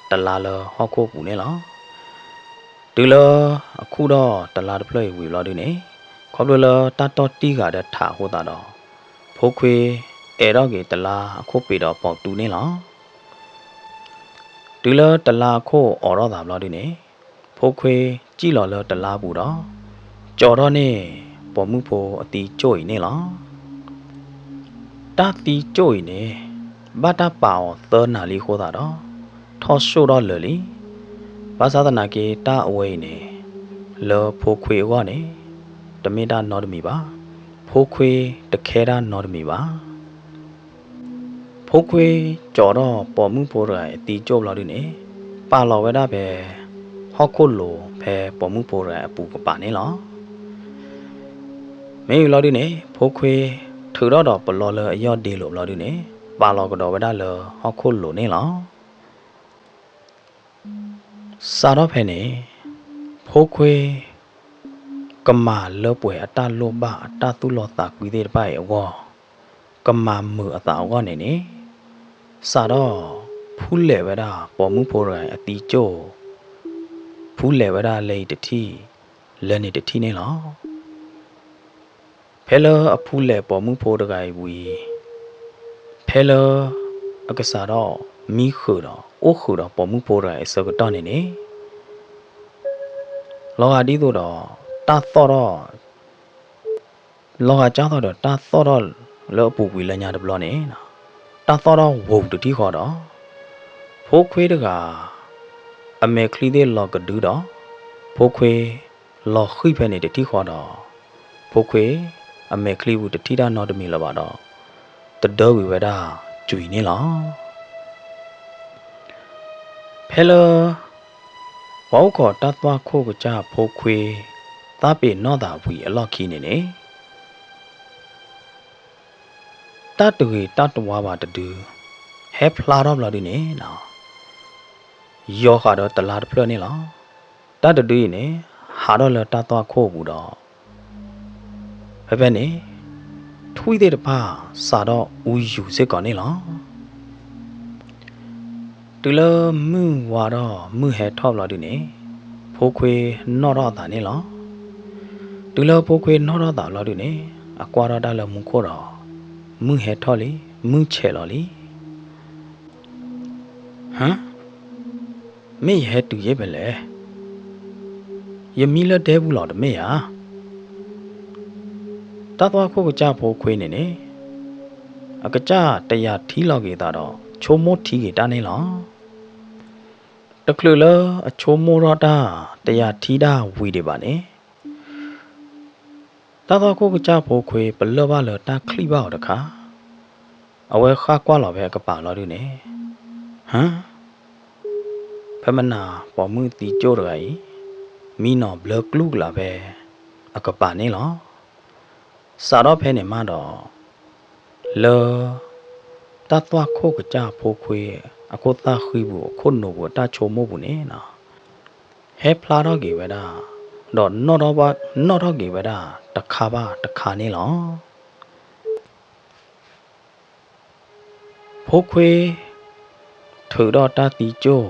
တလါလၢဟီၣ်ခိၣ်ပူၤန့ၣ်လီၤ. တုၤလၢအခူၣ်ထီၣ်တလါတဖျၢၣ်အံၤဝံၤဘျီဒုန့ၣ်, ခီဖျိလၢတၢ်တီၢ်တံၢ်ဂၤဒီးထးအဃိသတးဒီး, ဖိခွ့အဲၣ်ထီၣ်က့ၤတလါအခိၣ်ပ့ၤဒီးပိာ်တူန့ၣ်လီၤ. တုၤလၢတလါအခိၣ်အိးထီၣ်သးဘျီဒုန့ၣ်, ဖိခွ့စံၣ်လီၤလၢတလါပူၤဒီး ကၠီၤထီၣ်န့ၢ်ပိာ်မုၣ်ဖိအသံကၠိၣ်အံၤန့ၣ်လီၤ. တၢ်သံကၠိၣ်အံၤန့ၣ် ဘၣ်တၢ်ပာ်အီၤသၢနၤလံအဃိသတးဒီး ထီၣ်ဆိၣ်ထီၣ်လၢာ်လံ. ဘၣ်ဆၣ်သနာ်က့ တၢ်အဝဲအံၤန့ၣ် လၢဖိခွ့အဂီၢ်န့ၣ် တမ့ၢ်တၢ်နီတမံၤဘၣ်. ဖိခွ့တခဲတၢ်နီတမံၤဘၣ်. ဖိခွ့ကၠီၤထီၣ်ပိာ်မုၣ်ဖိတဂၤအံၤအသံကၠိၣ်ဘျီဒုန့ၣ်, ပာ်လီၤဝဲဒၣ်ဖဲ ဟီၣ်ခိၣ်လိၤဖဲပိာ်မုၣ်ဖိတဂၤအံၤအပူၤကပၤန့ၣ်လီၤ. မ့ၢ်ဝံၤဘျီဒုန့ၣ် ဖိခွ့ထုးထီၣ်ဒီးပလီလၢအယီၢ်ဒ့လိၤဘျီဒုန့ၣ်, ပာ်လီၤကဒီးဝဲဒၣ်လၢဟီၣ်ခိၣ်လိၤန့ၣ်လီၤ. စးထီၣ်ဖဲန့ၣ်, ဖိခွ့ ကမၤလၢပှဲၤအတၢ်လိၣ်ဘၣ်အတၢ်သူၣ်လီသးကွံသ့ၣ်တဖၣ်အံၤအဂီၢ်, ကမၤမုာ်အသးအဂီၢ်န့ၣ်န့ၣ်, စးထီၣ်ဖူလဲၣ်ဝဲဒၣ်ပိာ်မုၣ်ဖိတဂၤအံၤအသံကၠိၣ်, ဖူလဲၣ်ဝဲဒၣ်လၢအံၤတထံၣ်, လၢန့ၣ်တထံၣ်န့ၣ်လီၤ. ဖဲလၢအဖူလဲၣ်ပိာ်မုၣ်ဖိတဂၤအံၤဝံၤ, ဖဲလၢအကစၢ်ဒီးမံဃုာ်ဒီးအိၣ်ဃုာ်ဒီးပိာ်မုၣ်ဖိတဂၤအံၤအဆၢကတီၢ်န့ၣ်န့ၣ်, လီၤဂာ်ဒ်သိးဒီး တၢ်သီၣ်ထီၣ် လီၤဂာ်ကၢ်ထီၣ်ဒီးတၢ်သီၣ်ထီၣ်လၢအပူၤကွံာ်လၢညါတဘျီန့ၣ်, တၢ်သီၣ်ထီၣ်ဝူၤတထံၣ်ဃီဒီး, ဖိခွ့တဂၤ အမဲာ်ချံသ့ၣ်လီၤကဒုဒီး, ဖိခွ့လီၤဃံၢ်ဖဲန့ၣ်တထံၣ်ဃီဒီး, ဖိခွ့အမဲာ်ချံပူၤတထံၣ်တၢ်နီတမံၤလၢၤဘၣ်ဒီး, တဒၢဝံၤဝဲဒၣ်ကွံာ်န့ၣ်လီၤ. ဖဲလၢ ပှၤအိၣ်ခိးတၢ်သွၣ်ခိၣ်ကစၢ်ဖိခွ့ သးပ့ၤနီၣ်သးဝံၤအလီၢ်ခံန့ၣ်န့ၣ်, တၢ်တဂ့ၤတၢ်တဝါဘၣ်တဒု ဟဲဖျါထီၣ်ဘျီဒုန့ၣ်, ယီၤဃာ်ဒီးတလါတဖျၢၣ်န့ၣ်လီၤ. တၢ်တဒုအံၤန့ၣ် ဟးထီၣ်လၢတၢ်သွၣ်ခိၣ်အပူၤဒီး ဖဲဖဲန့ၣ် ထွံၣ်သ့ၣ်တဖၣ်စးထီၣ်အူယူၤစ့ၢ်ကီးန့ၣ်လီၤ. တုၤလၢမုၢ်ဝါထီၣ်မုၢ်ဟဲထီၣ်ဘျီဒုန့ၣ်, ဖိခွ့နီၣ်ထီၣ်အသးန့ၣ်လီၤ. တုၤလၢဖိခွ့နီၣ်ထီၣ်သးဘျီဒုန့ၣ်, အကွၢ်ထီၣ်တၢ်လၢမူခိၣ်ဒီး မုၢ်ဟဲထီၣ်လံ, မုၢ်ဆဲးလီၤလံ. ဟါ, မ့ၢ်ယဟဲတုၤယ့ၢ်ဖဲလဲၣ်. ယမံလၢဒဲပူၤလီၤတမ့ၢ်ဧါ. တၢ်သွၣ်ခိၣ်ကစၢ်ဖိခွ့န့ၣ်န့ၣ် အကစၢ်တယာ်ထံလီၤက့ၤသးဒီး ဆိကမိၣ်ထံက့ၤတၢ်န့ၣ်လီၤ. တချုးလၢအဆိကမိၣ်ထီၣ်တၢ် တယာ်ထံတၢ်ဝံၤဒံးဘၣ်န့ၣ် တၢ်သွၣ်ခိၣ်ကစၢ်ဖိခွ့ပလၢၢ်ဘၣ်လၢတၢ်ချံၣ်ဘၣ်အီၤတခါ, အဝဲဃၣ်ကွၢ်လီၤဖဲအကပၤလီၤဒုန့ၣ်, ဟါ, ဖဲမနၤပိာ်မုၣ်သံကၠိၣ်တဂၤအံၤ မံနီၤဘျၢကျူၣ်ကလာ်ဖဲအကပၤန့ၣ်လီၤ. စးထီၣ်ဖဲန့ၣ်မးဒီး လၢ တၢ်သွၣ်ခိၣ်ကစၢ်ဖိခွ့ အခိၣ်သၣ်ဃံပူၤ အခိၣ်နူာ်ပူၤ အတၢ်ဆိကမိၣ်ပူၤန့ၣ်နီၤ, ဟဲဖျါထီၣ်က့ၤဝဲဒၣ်, ဒီးနီၣ်ထီၣ်ဘၣ်, နီၣ်ထီၣ်က့ၤဝဲဒၣ်တခါဘၣ်တခါန့ၣ်လီၤ. ဖိခွ့ ထုးထီၣ်တၢ်သံကၠိၣ်,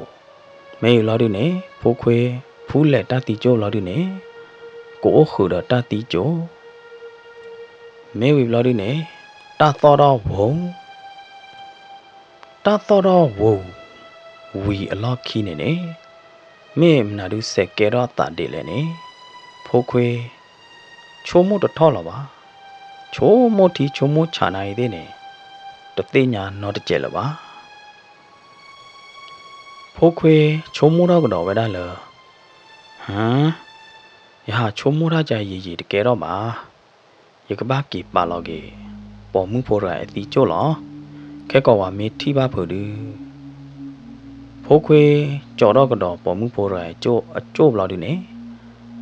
မ့ၢ်ဝံၤဘျီဒုန့ၣ် ဖိခွ့ဖူလဲၣ်တၢ်သံကၠိၣ်ဘျီဒုန့ၣ် ကအိၣ်ဃုာ်ဒီးတၢ်သံကၠိၣ်, မ့ၢ်ဝံၤဘျီဒုန့ၣ် တၢ်သီၣ်ထီၣ်ဝိၤ, တၢ်သီၣ်ထီၣ်ဝိၤ ဝံၤအလီၢ်ခံန့ၣ်န့ၣ် မ့ၢ်မနုၤဒုစဲးကဲထီၣ်အသးဒ်လဲၣ်န့ၣ် ဖိခွ့ ဆိကမိၣ်တထီၣ်လၢၤဘၣ်. ဆိကမိၣ်ထံဆိကမိၣ်ဆးနၤအံၤသ့ၣ်န့ၣ် တသ့ၣ်ညါနီတစဲးလၢၤဘၣ်. ဖိခွ့ဆိကမိၣ်ထီၣ်ကဒီးဝဲဒၣ်လၢ ဟါ, ယဟးဆိကမိၣ်တၢ်ကယံာ်ယံာ်တကဲထီၣ်ဘၣ်. ယကဘၣ်က့ၤပာ်လီၤက့ၤ ပိာ်မုၣ်ဖိတဂၤအသံကၠိၣ်လီၤ. ခဲကိာ်ပှၤမ့ၢ်ထံၣ်ဘၣ်ဖုးဒု ဖိခွ့ကၠီၤထီၣ်ကဒီးပိာ်မုၣ်ဖိတဂၤအကၠိၣ်ဘျီဒုန့ၣ်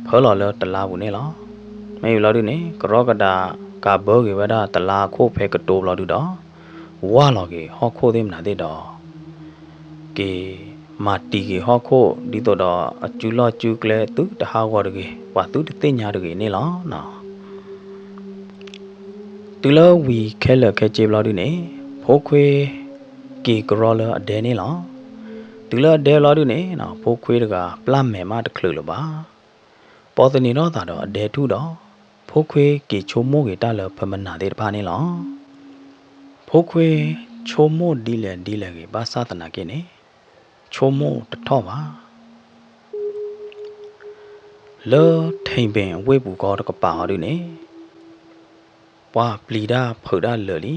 ဖၢလီၤလၢတလါပူၤန့ၣ်လီၤ. မ့ၢ်ဝံၤဘျီဒုန့ၣ် ကရီကဒးကးဘၢက့ၤဝဲဒၣ်တလါအခိၣ်ဖဲကတိၤဘျီဒုဒီး ဝၢ်လီၤက့ၤဟီၣ်ခိၣ်သ့ၣ်မနုၤသ့ၣ်ဒီး က့ၤမၤတံာ်က့ၤဟီၣ်ခိၣ် ဒ်သိးဒီးအစုလီၢ်စုကျဲသုတဟးဂီၤတဂ့ၤ, ပှၤသုတသ့ၣ်ညါတဂ့ၤန့ၣ်လီၤ. တုၤလၢဝံၤခဲလၢာ်ခဲဆ့ဘျီဒုန့ၣ် ဖိခွ့က့ၤကရီလၢအဒဲန့ၣ်လီၤ. တုၤလၢအဒဲဘျီဒုန့ၣ် ဖိခွ့တဂၤပျၢ်မဲာ်မးတချုးလၢၤဘၣ်. ပိာ်သန့ၤထီၣ်သးဒီးအဒဲထူၣ်ဒီး ဖိခွ့က့ၤဆိကမိၣ်က့ၤတၢ်လၢဖဲမနၤသ့ၣ်တဖၣ်န့ၣ်လီၤ. ဖိခွ့ဆိကမိၣ်ဒ်လဲၣ်ဒ်လဲၣ်ဂ့ၤ ဘၣ်ဆၣ်သနာ်က့န့ၣ် ဆိကမိၣ်တထီၣ်ဘၣ်. လၢထံဘ့ၣ်အဝ့ၢ်ပူၤကီတကပၤဟီဒုန့ၣ် ပှၤပျံၤတၢ်ဖုးတၢ်လၢာ်လံ.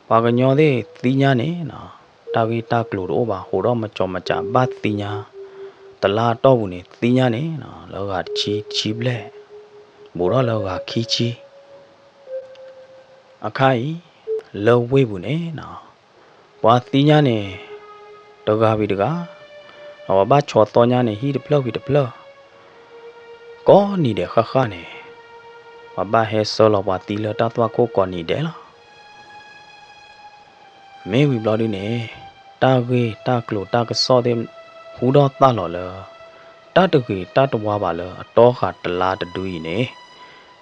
ပှၤကညီသ့ၣ်သ့ၣ်ညါန့ၣ် တၢ်ဂ့ၢ်တၢ်ကျိၤတအိၣ်ဘၣ် ဟူးထီၣ်မၤကၠီၤမၤစးဘၣ်သ့ၣ်ညါ, တလါအတီၢ်ပူၤန့ၣ်သ့ၣ်ညါန့ၣ် လၢဂၤတဆံဆံဘျဲၣ်, ဘူးထီၣ်လၢဂၤခံဆံ အခါအံၤ လၢဝ့ၢ်ပူၤန့ၣ် ပှၤသံညါန့ၣ် တဂၤဝံၤတဂၤ, ဒီးပှၤဘၣ်ဆီသီညါန့ၣ် ဟံၣ်တဖျၢၣ်ဝံၤတဖျၢၣ်, ကိးနံၤဒဲးဃၣ်ဃၣ်န့ၣ် ပှၤဘၣ်ဟဲဆှၢလီၤပှၤသံလၢတၢ်သွၣ်ခိၣ်ကိးနံၤဒဲးလီၤ. မ့ၢ်ဝံၤဘျီဒုန့ၣ် တၢ်ဂ့ၢ်တၢ်ကျိၤတၢ်ကစီၣ်သ့ၣ် ဟူထီၣ်သၣ်လီၤလၢ တၢ်တဂ့ၤတၢ်တဝါဘၣ်လၢအတီဃာ်တလါတဒုအံၤန့ၣ်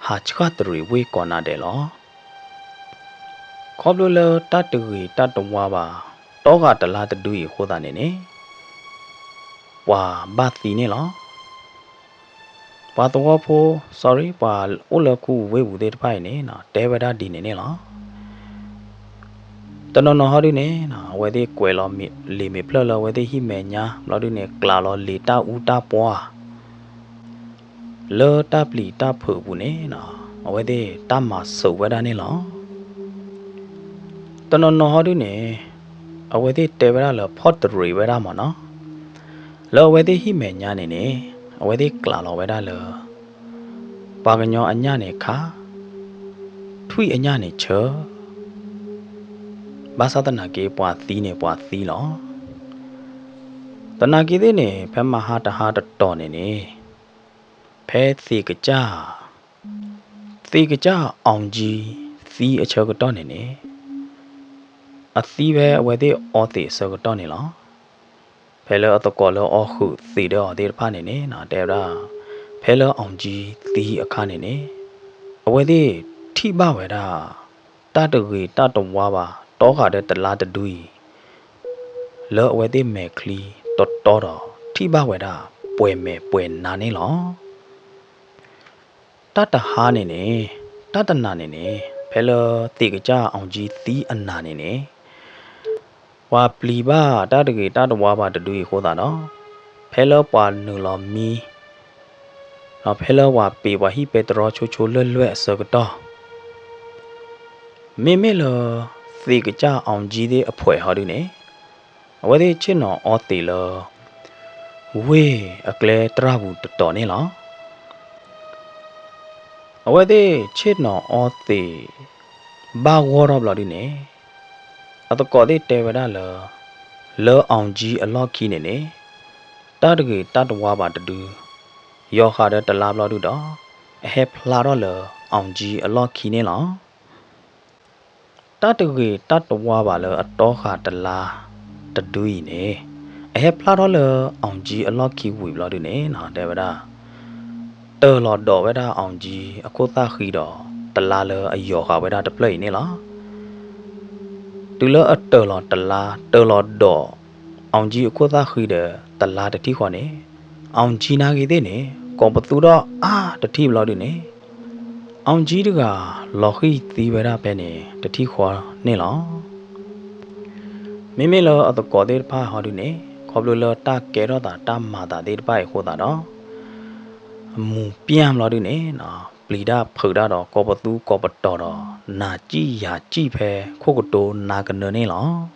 ဟးဆှၣ်တရံးဝ့ၢ်ကိးနၤဒဲးလီၤ. ခီဖျိလၢတၢ်တဂ့ၤတၢ်တဝါဘၣ် တီဃာ်တလါတဒုအံၤအဃိသတးန့ၣ်န့ၣ် ပှၤဘၣ်သံန့ၣ်လီၤ. ပှၤသဝီဖိ sorry ပှၤအိၣ်လၢခူပူၤဝ့ၢ်ပူၤသ့ၣ်တဖၣ်အံၤန့ၣ် တဲဝဲဒၣ်ဒ်န့ၣ်န့ၣ်လီၤ. တနီၤနီၤဟီဒုန့ၣ် အဝဲသ့ၣ်ကွဲးလီၤလံာ်မ့ၢ်ဖျၢၣ်လၢအဝဲသ့ၣ်ဟံၣ်မဲာ်ညါ ဘျီဒုန့ၣ် ကျးလီၤလံာ်တၢ်အူတၢ်ပှီၢ် လၢတၢ်ပျံၤတၢ်ဖုးအပူၤန့ၣ် အဝဲသ့ၣ်တၢ်မၤစၢၤဝဲဒၣ်န့ၣ်လီၤ. တနီၤနီၤဟီဒုန့ၣ် အဝဲသ့ၣ်တဲဝဲဒၣ်လၢဖီၣ်တရံးဝဲဒၣ်မ့ၢ်နီၤ, လၢအဝဲသ့ၣ်ဟံၣ်မဲာ်ညါန့ၣ်န့ၣ် အဝဲသ့ၣ်ကျးလီၤဝဲဒၣ်လၢ ပှၤကညီအညၣ်န့ၣ်ခါ, ထွံၣ်အညၣ်န့ၣ်ဆၢ, ဘၣ်ဆၣ်သနာ်က့ပှၤသံန့ၣ်ပှၤသံလီၤ. သနာ်က့သ့ၣ်န့ၣ် ဖဲမဟါတဟါတတီၤန့ၣ်န့ၣ် ဖဲသ့ၣ်ကစၢ် သ့ၣ်ကစၢ်အီၣ်ကၠံ သံအဆၢကတီၢ်န့ၣ်န့ၣ် အသံဖဲအဝဲသ့ၣ်အီသံးအဆၢကတီၢ်န့ၣ်လီၤ. ဖဲလၢအသကိးလၢအီၣ်ဃုာ်သံးဒီးအီၤသ့ၣ်တဖၣ်န့ၣ်န့ၣ် တဲဝဲဒၣ် ဖဲလၢအီၣ်ကၠံသံအခါန့ၣ်န့ၣ် အဝဲသ့ၣ်ထံၣ်ဘၣ်ဝဲဒၣ် တၢ်တဂ့ၤတၢ်တဝါဘၣ် တီဃာ်ဒီးတလါတဒုအံၤ လၢအဝဲသ့ၣ်မဲာ်ချံတတီဒီး ထံၣ်ဘၣ်ဝဲဒၣ် ပှဲၤမဲာ်ပှဲၤနါန့ၣ်လီၤ. တၢ်တဟါန့ၣ်န့ၣ်, တၢ်တနၤန့ၣ်န့ၣ်, ဖဲလၢသ့ၣ်ကစၢ်အီၣ်ကၠံသံအနၤန့ၣ်န့ၣ်, ပှၤပျံၤဘၣ်တၢ်တဂ့ၤတၢ်တဝါဘၣ်တဒုအံၤအဃိသတးဒီး, ဖဲလၢပှၤနုာ်လီၤမံ ဒီးဖဲလၢပှၤပ့ၤပှၤဟံၣ်ပဲတြီဆိဆိလၢလွဲၢ်အဆၢကတီၢ်, မ့မ့ၢ်လၢ သ့ၣ်ကစၢ်အီၣ်ကၠံသ့ၣ်အဖှဲးဟီဒုန့ၣ်, အဝဲသ့ၣ်ဆ့ၣ်နီၤအီသံးလၢ ဝ့ၢ်အကျဲတြၢ်ပူၤတတီၤန့ၣ်လီၤ. အဝဲသ့ၣ်ဆ့ၣ်နီၤအီသံး ဘၣ်ဂီၢ်ထီၣ်ဘျီဒုန့ၣ်, အသကိးသ့ၣ်တဲဝဲဒၣ်လၢ လၢအီၣ်ကၠံအလီၢ်ခံန့ၣ်န့ၣ်, တၢ်တဂ့ၤတၢ်တဝါဘၣ်တဒု, ယီၤဃာ်ဒီးတလါဘျီဒုဒီး, အဟဲဖျါထီၣ်လၢအီၣ်ကၠံအလီၢ်ခံန့ၣ်လီၤ. တၢ်တဂ့ၤတၢ်တဝါဘၣ်လၢအတီဃာ်တလါတဒုအံၤန့ၣ်, အဟဲဖျါထီၣ်လၢအီၣ်ကၠံအလီၢ်ခံဝံၤဘျီဒုန့ၣ် တဲဝဲဒၣ်, တၢၢ်လီၤဒိးဝဲဒၣ်အီၣ်ကၠံအခိၣ်သၣ်ဃံဒီး တလါလၢအယီၤဃာ်ဝဲဒၣ်တဖျၢၣ်အံၤန့ၣ်လီၤ. တုၤလၢအတၢၢ်လီၤတလါ, တၢၢ်လီၤဒိး အီၣ်ကၠံအခိၣ်သၣ်ဃံဒီးတလါတထံၣ်ဃီန့ၣ်, အီၣ်ကၠံနာ်က့ၤသ့ၣ်န့ၣ် ကိးပသူထီၣ်အါတထံၣ်ဘျီဒုန့ၣ်, အီၣ်ကၠံတဂၤ လီၤဃံၢ်သံဝဲဒၣ်ဖဲန့ၣ်တထံၣ်ဃီန့ၣ်လီၤ. မ့မ့ၢ်လၢအသကိးသ့ၣ်တဖၣ်ဟီဒုန့ၣ်, ခီဖျိလၢတၢ်ကဲထီၣ်သးတၢ်မၤသးသ့ၣ်တဖၣ်အံၤအဃိသတးဒီး, မူၤပျၢ်ဘျီဒုန့ၣ်, ပျံၤတၢ်ဖုးတၢ်ဒီး ကိးပသူကိးပတီၤဒီး နၤစံၣ်ယၤစံၣ်ဖဲခိၣ်ကတိၤနါကနၢန့ၣ်လီၤ.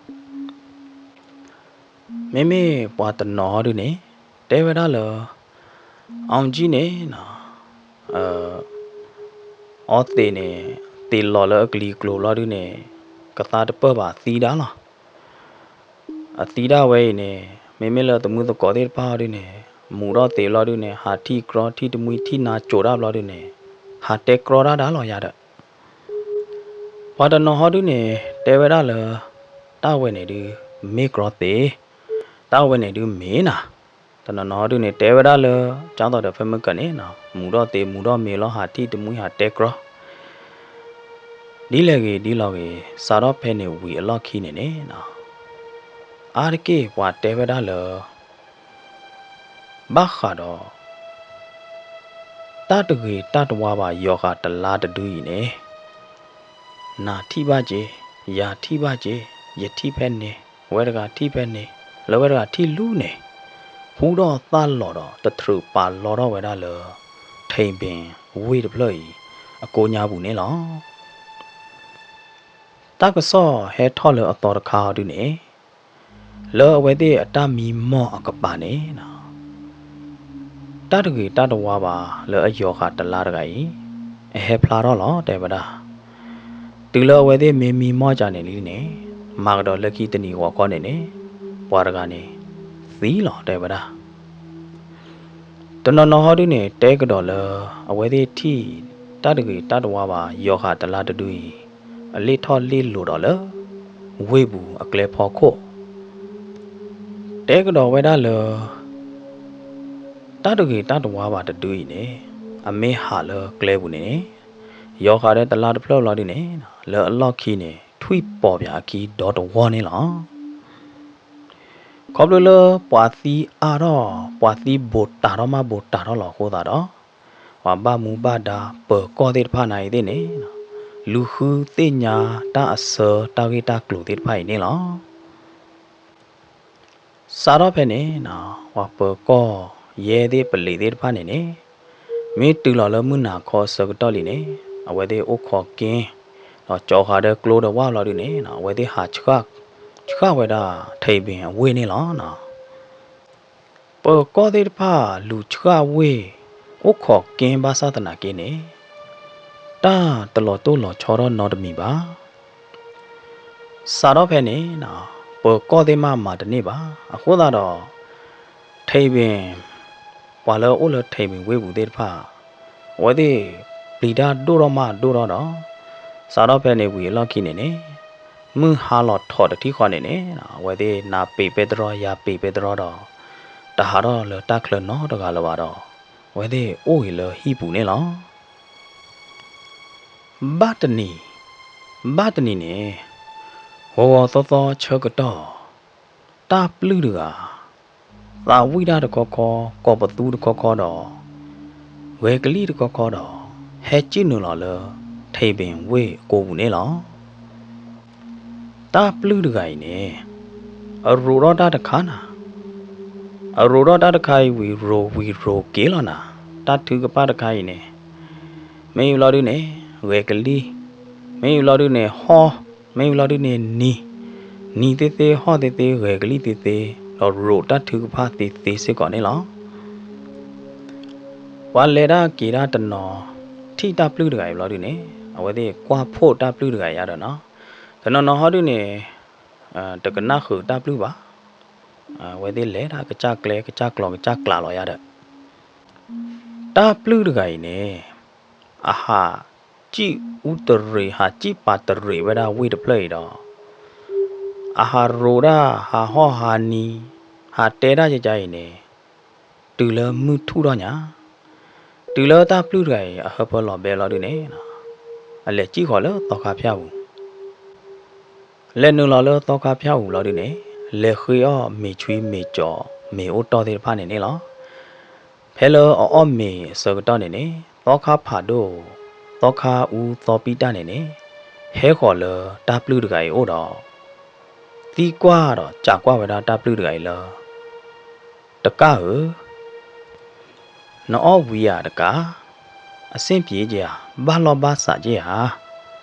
မ့မ့ၢ်ပှၤတနီၤဟီဒုန့ၣ်, တဲဝဲဒၣ်လၢ အီၣ်ကၠံန့ၣ် အီသံးန့ၣ် သံးလီၤလၢအကလံၤကျိၤဘျီဒုန့ၣ်, ကသါတပၢၢ်ဘၣ်သံဒၣ်လီၤ. အသံဒၣ်ဝဲအံၤန့ၣ်, မ့မ့ၢ်လၢသမုၢ်သကိးသ့ၣ်တဖၣ်ဟီဒုန့ၣ်, မူၤထီၣ်သံးဘျီဒုန့ၣ်, ဟးထံၣ်ကြီထံၣ်တမှံၤ ထံၣ်နါကိၤတၢ်ဘျီဒုန့ၣ်, ဟးတဲကြီတၢ်ဒၣ်လီၤယၤဒီး ပှၤတနီၤဟီဒုန့ၣ် တဲဝဲဒၣ်လၢ တၢ်ဝဲန့ၣ်ဒု မ့ၢ်ကြီသ့, တၢ်ဝဲန့ၣ်ဒုမ့ၢ်နၤ, တနီၤနီၤဟီဒုန့ၣ် တဲဝဲဒၣ်လၢ ကၢ်သိးဒီးဖဲမုၢ်ကၢန့ၣ် မူၤထီၣ်သ့ မူၤထီၣ်မ့ၤလီၤ ဟးထံၣ်တမှံၤ ဟးတဲကြီ ဒ်လဲၣ်ဂ့ၤဒ်လဲၣ်ဂ့ၤ စးထီၣ်ဖဲန့ၣ်ဝံၤအလီၢ်ခံန့ၣ်န့ၣ်, အါတက့ၢ်ပှၤတဲဝဲဒၣ်လၢ ဘၣ်ဃးဒီး တၢ်တဂ့ၤတၢ်တဝါဘၣ်ယီၤဃာ်တလါတဒုအံၤန့ၣ်, နၤထံၣ်ဘၣ်က့ၤ, ယၤထံၣ်ဘၣ်က့ၤ, ယထံၣ်ဖဲန့ၣ်, ဝဲတဂၤထံၣ်ဖဲန့ၣ်, လၢဝဲတဂၤထံၣ်လူၤန့ၣ်, ဟူထီၣ်သၣ်လီၤဒီး တထြုးပာ်လီထီၣ်ဝဲဒၣ်လၢ ထံးဘ့ၣ်ဝ့ၢ်တဖျၢၣ်အံၤ အကိးညါပူၤန့ၣ်လီၤ. တၢ်ကစီၣ်ဟဲထီၣ်လၢအသီတခါဟီဒုန့ၣ်, လၢအဝဲသ့ၣ်အတၢ်မံမီၢ်အကပၤန့ၣ်, တၢ်တဂ့ၤတၢ်တဝါဘၣ်လၢအယီၤဃာ်တလါတဂၤအံၤ အဟဲဖျါထီၣ်လီၤ တဲဝဲဒၣ်. တုၤလၢအဝဲသ့ၣ်မ့ၢ်မံမီၢ်ကၢန့ၣ်လံန့ၣ်, မၤကဒီးလၢခံတနံၤဂီၤခီန့ၣ်န့ၣ်, ပှၤတဂၤန့ၣ် သံလီၤ တဲဝဲဒၣ်. တနီၤနီၤဟီဒုန့ၣ် တဲကဒီးလၢ အဝဲသ့ၣ်ထံၣ် တၢ်တဂ့ၤတၢ်တဝါဘၣ်ယီၤဃာ်တလါတဒုအံၤ အလ့ၣ်ထီၣ်လ့ၣ်လိၤဒီးလၢ ဝ့ၢ်ပူၤအကျဲဖီခိၣ် တဲကဒီးဝဲဒၣ်လၢ တၢ်တဂ့ၤတၢ်တဝါဘၣ်တဒုအံၤန့ၣ် အမ့ၢ်ဟးလၢကျဲပူၤန့ၣ်န့ၣ်, ယီၤဃာ်ဒီးတလါတဖျၢၣ်လီၤဒုန့ၣ်, လၢအလီၢ်ခံန့ၣ် ထွံၣ်ပိာ်ပၠးအခံဒီတဝီန့ၣ်လီၤ. ခီဖျိလၢပှၤသံအါထီၣ်, ပှၤသံဘိးတးထီၣ်မးဘိးတးထီၣ်လီၤအဃိသတးဒီး, ပှၤဘၣ်မူဘၣ်ဒါပၢၤကီၢ်သ့ၣ်တဖၣ်န့ၣ်အံၤသ့ၣ်န့ၣ်, လူၤဃုသ့ၣ်ညါတၢ်အဆၢတၢ်ဂ့ၢ်တၢ်ကျိၤသ့ၣ်တဖၣ်အံၤန့ၣ်လီၤ. စးထီၣ်ဖဲန့ၣ်, ပှၤပၢၤကီၢ်ယဲၢ်သ့ၣ်ပလံးသ့ၣ်တဖၣ်န့ၣ်န့ၣ်, မ့ၢ်တုၤလီၤလၢမုၢ်နၤခီအဆၢကတီၢ်လံန့ၣ်, အဝဲသ့ၣ်အိၣ်ခိးက့ၤ, ဒီးကၠီဃာ်ဒီးကျိဒီးဝၣ်လီၤဒုန့ၣ်, အဝဲသ့ၣ်ဟးဆှၣ်ဝဲဒၣ် ထံးဘ့ၣ်အဝ့ၢ်န့ၣ်လီၤ. ပၢၤကီၢ်သ့ၣ်တဖၣ်လူၤဆှၣ်ဝ့ၢ် အိၣ်ခိးက့ၤဘၣ်ဆၣ်သနာ်က့န့ၣ်, တၢ်တလီၤတိၢ်လီၤဆီထီၣ်နီတမံၤဘၣ်. စးထီၣ်ဖဲန့ၣ်, ပၢၤကီၢ်သ့ၣ်မးမၤတန့ၢ်ဘၣ်. အဃိသတးဒီး ထံးဘ့ၣ်, ပှၤလၢအအိၣ်လၢထံးဘ့ၣ်ဝ့ၢ်ပူၤသ့ၣ်တဖၣ်, အဝဲသ့ၣ်ပျံၤတၢ်ဒိၣ်ထီၣ်မးဒိၣ်ထီၣ်ဒီး, စးထီၣ်ဖဲန့ၣ်ဝံၤအလီၢ်ခံန့ၣ်န့ၣ်, မုၢ်ဟါလီၤထီၣ်တထံၣ်ဃီန့ၣ်န့ၣ်, အဝဲသ့ၣ်နၤပ့ၤပဲတြီ ယၤပ့ၤပဲတြီဒီး, တဟးထီၣ်လၢတၢ်ချၢနီတဂၤလၢၤဘၣ်ဒီး, အဝဲသ့ၣ်အိၣ်ဂ့ၤလၢဟံၣ်ပူၤန့ၣ်လီၤ. ဘၣ်တနံၤ, ဘၣ်တနံၤန့ၣ်, ဂီၤဂီၤသီသီဆၢကတီၢ်, တၢ်ပျုၢ်တဂၤ, သးဝံၣ်တၢ်တခီခီ, ကိးပသူတခီခီဒီး, ဂဲၤကလံၣ်တခီခီဒီး ဟဲစံၣ်နုာ်လီၤလၢ ထံးပ့ၤဝ့ၢ်အကိပူၤန့ၣ်လီၤ. တၢ်ပျုၢ်တဂၤအံၤန့ၣ် အရိးထီၣ်တၢ်တခါနၤ, အရိးထီၣ်တၢ်တခါအံၤဝံၤ ရိးဝံၤရိးက့ၤလီၤနၤ, တၢ်ထုကဖၣ်တခါအံၤန့ၣ် မ့ၢ်ဘျီဒုန့ၣ် ဂဲၤကလံၢ်, မ့ၢ်ဘျီဒုန့ၣ် ဟီၣ်, မ့ၢ်ဘျီဒုန့ၣ် နံၤ, နံၤသ့သ့ ဟီၣ်သ့သ့ ဂဲၤကလံၢ်သ့သ့ ဒီးရိးတၢ်ထုကဖၣ်သ့သ့စ့ၢ်ကီးန့ၣ်လီၤ. ပှၤလဲၤတၢ်က့ၤတၢ်တနီၤ ထံၣ်တၢ်ပျုၢ်တဂၤအံၤဘျီဒုန့ၣ် အဝဲသ့ၣ်ကွၢ်ဖှိၣ်တၢ်ပျုၢ်တဂၤအံၤဒီးနီၤ, တနီၤနီၤဟီဒုန့ၣ် တကနၣ်ဃုာ်တၢ်ပျုၢ်ဘၣ်, အဝဲသ့ၣ်လဲၤတၢ်ကစၢ်ကျဲကစၢ်ကျီၤကစၢ်ကျးလီၤယၤဒီး တၢ်ပျုၢ်တဂၤအံၤန့ၣ် အဟးစံၣ်အူတရံး ဟးစံၣ်ပာ်တရံးဝဲဒၣ်ဝ့ၢ်တဖျၢၣ်အံၤဒီး အဟးရိးဒၣ် ဟးဟီၣ်ဟးနံၤ ဟးတဲဒၣ်ကကါအံၤန့ၣ် တုၤလၢမုၢ်ထူၣ်ထီၣ်ညါ, တုၤလၢတၢ်ပျုၢ်တဂၤအံၤ အဟၢဖၢလီၤဘဲလီၤဒုန့ၣ် အလဲၤစံၣ်ဃီၤလၢသီခါဖၠၣ်ပူၤ လဲၤနုာ်လီၤလၢသီခါဖၠၣ်ပူၤလီၤဒုန့ၣ် လဲၤဃ့အီၣ်မ့ၤဆွံမ့ၤကၠီၤ မ့ၤအိၣ်တီၢ်သ့ၣ်တဖၣ်န့ၣ်န့ၣ်လီၤ. ဖဲလၢအအီၣ်မ့ၤအဆၢကတီၢ်န့ၣ်န့ၣ် သီခါဖးဒိၣ် သီခါအူသီပံတၢ်န့ၣ်န့ၣ် ဟဲဃီၤလၢတၢ်ပျုၢ်တဂၤအံၤအိၣ်ဒီး သံကွၢ်ဒီးစံးကွၢ်ဝဲဒၣ်တၢ်ပျုၢ်တဂၤအံၤလၢ တကၣ်ဧၢ နအီၣ်ဝံၤဧါတကၣ်, အဆင်ပြေက့ဧါ, ဘၣ်လီၢ်ဘၣ်စးက့ဧါ.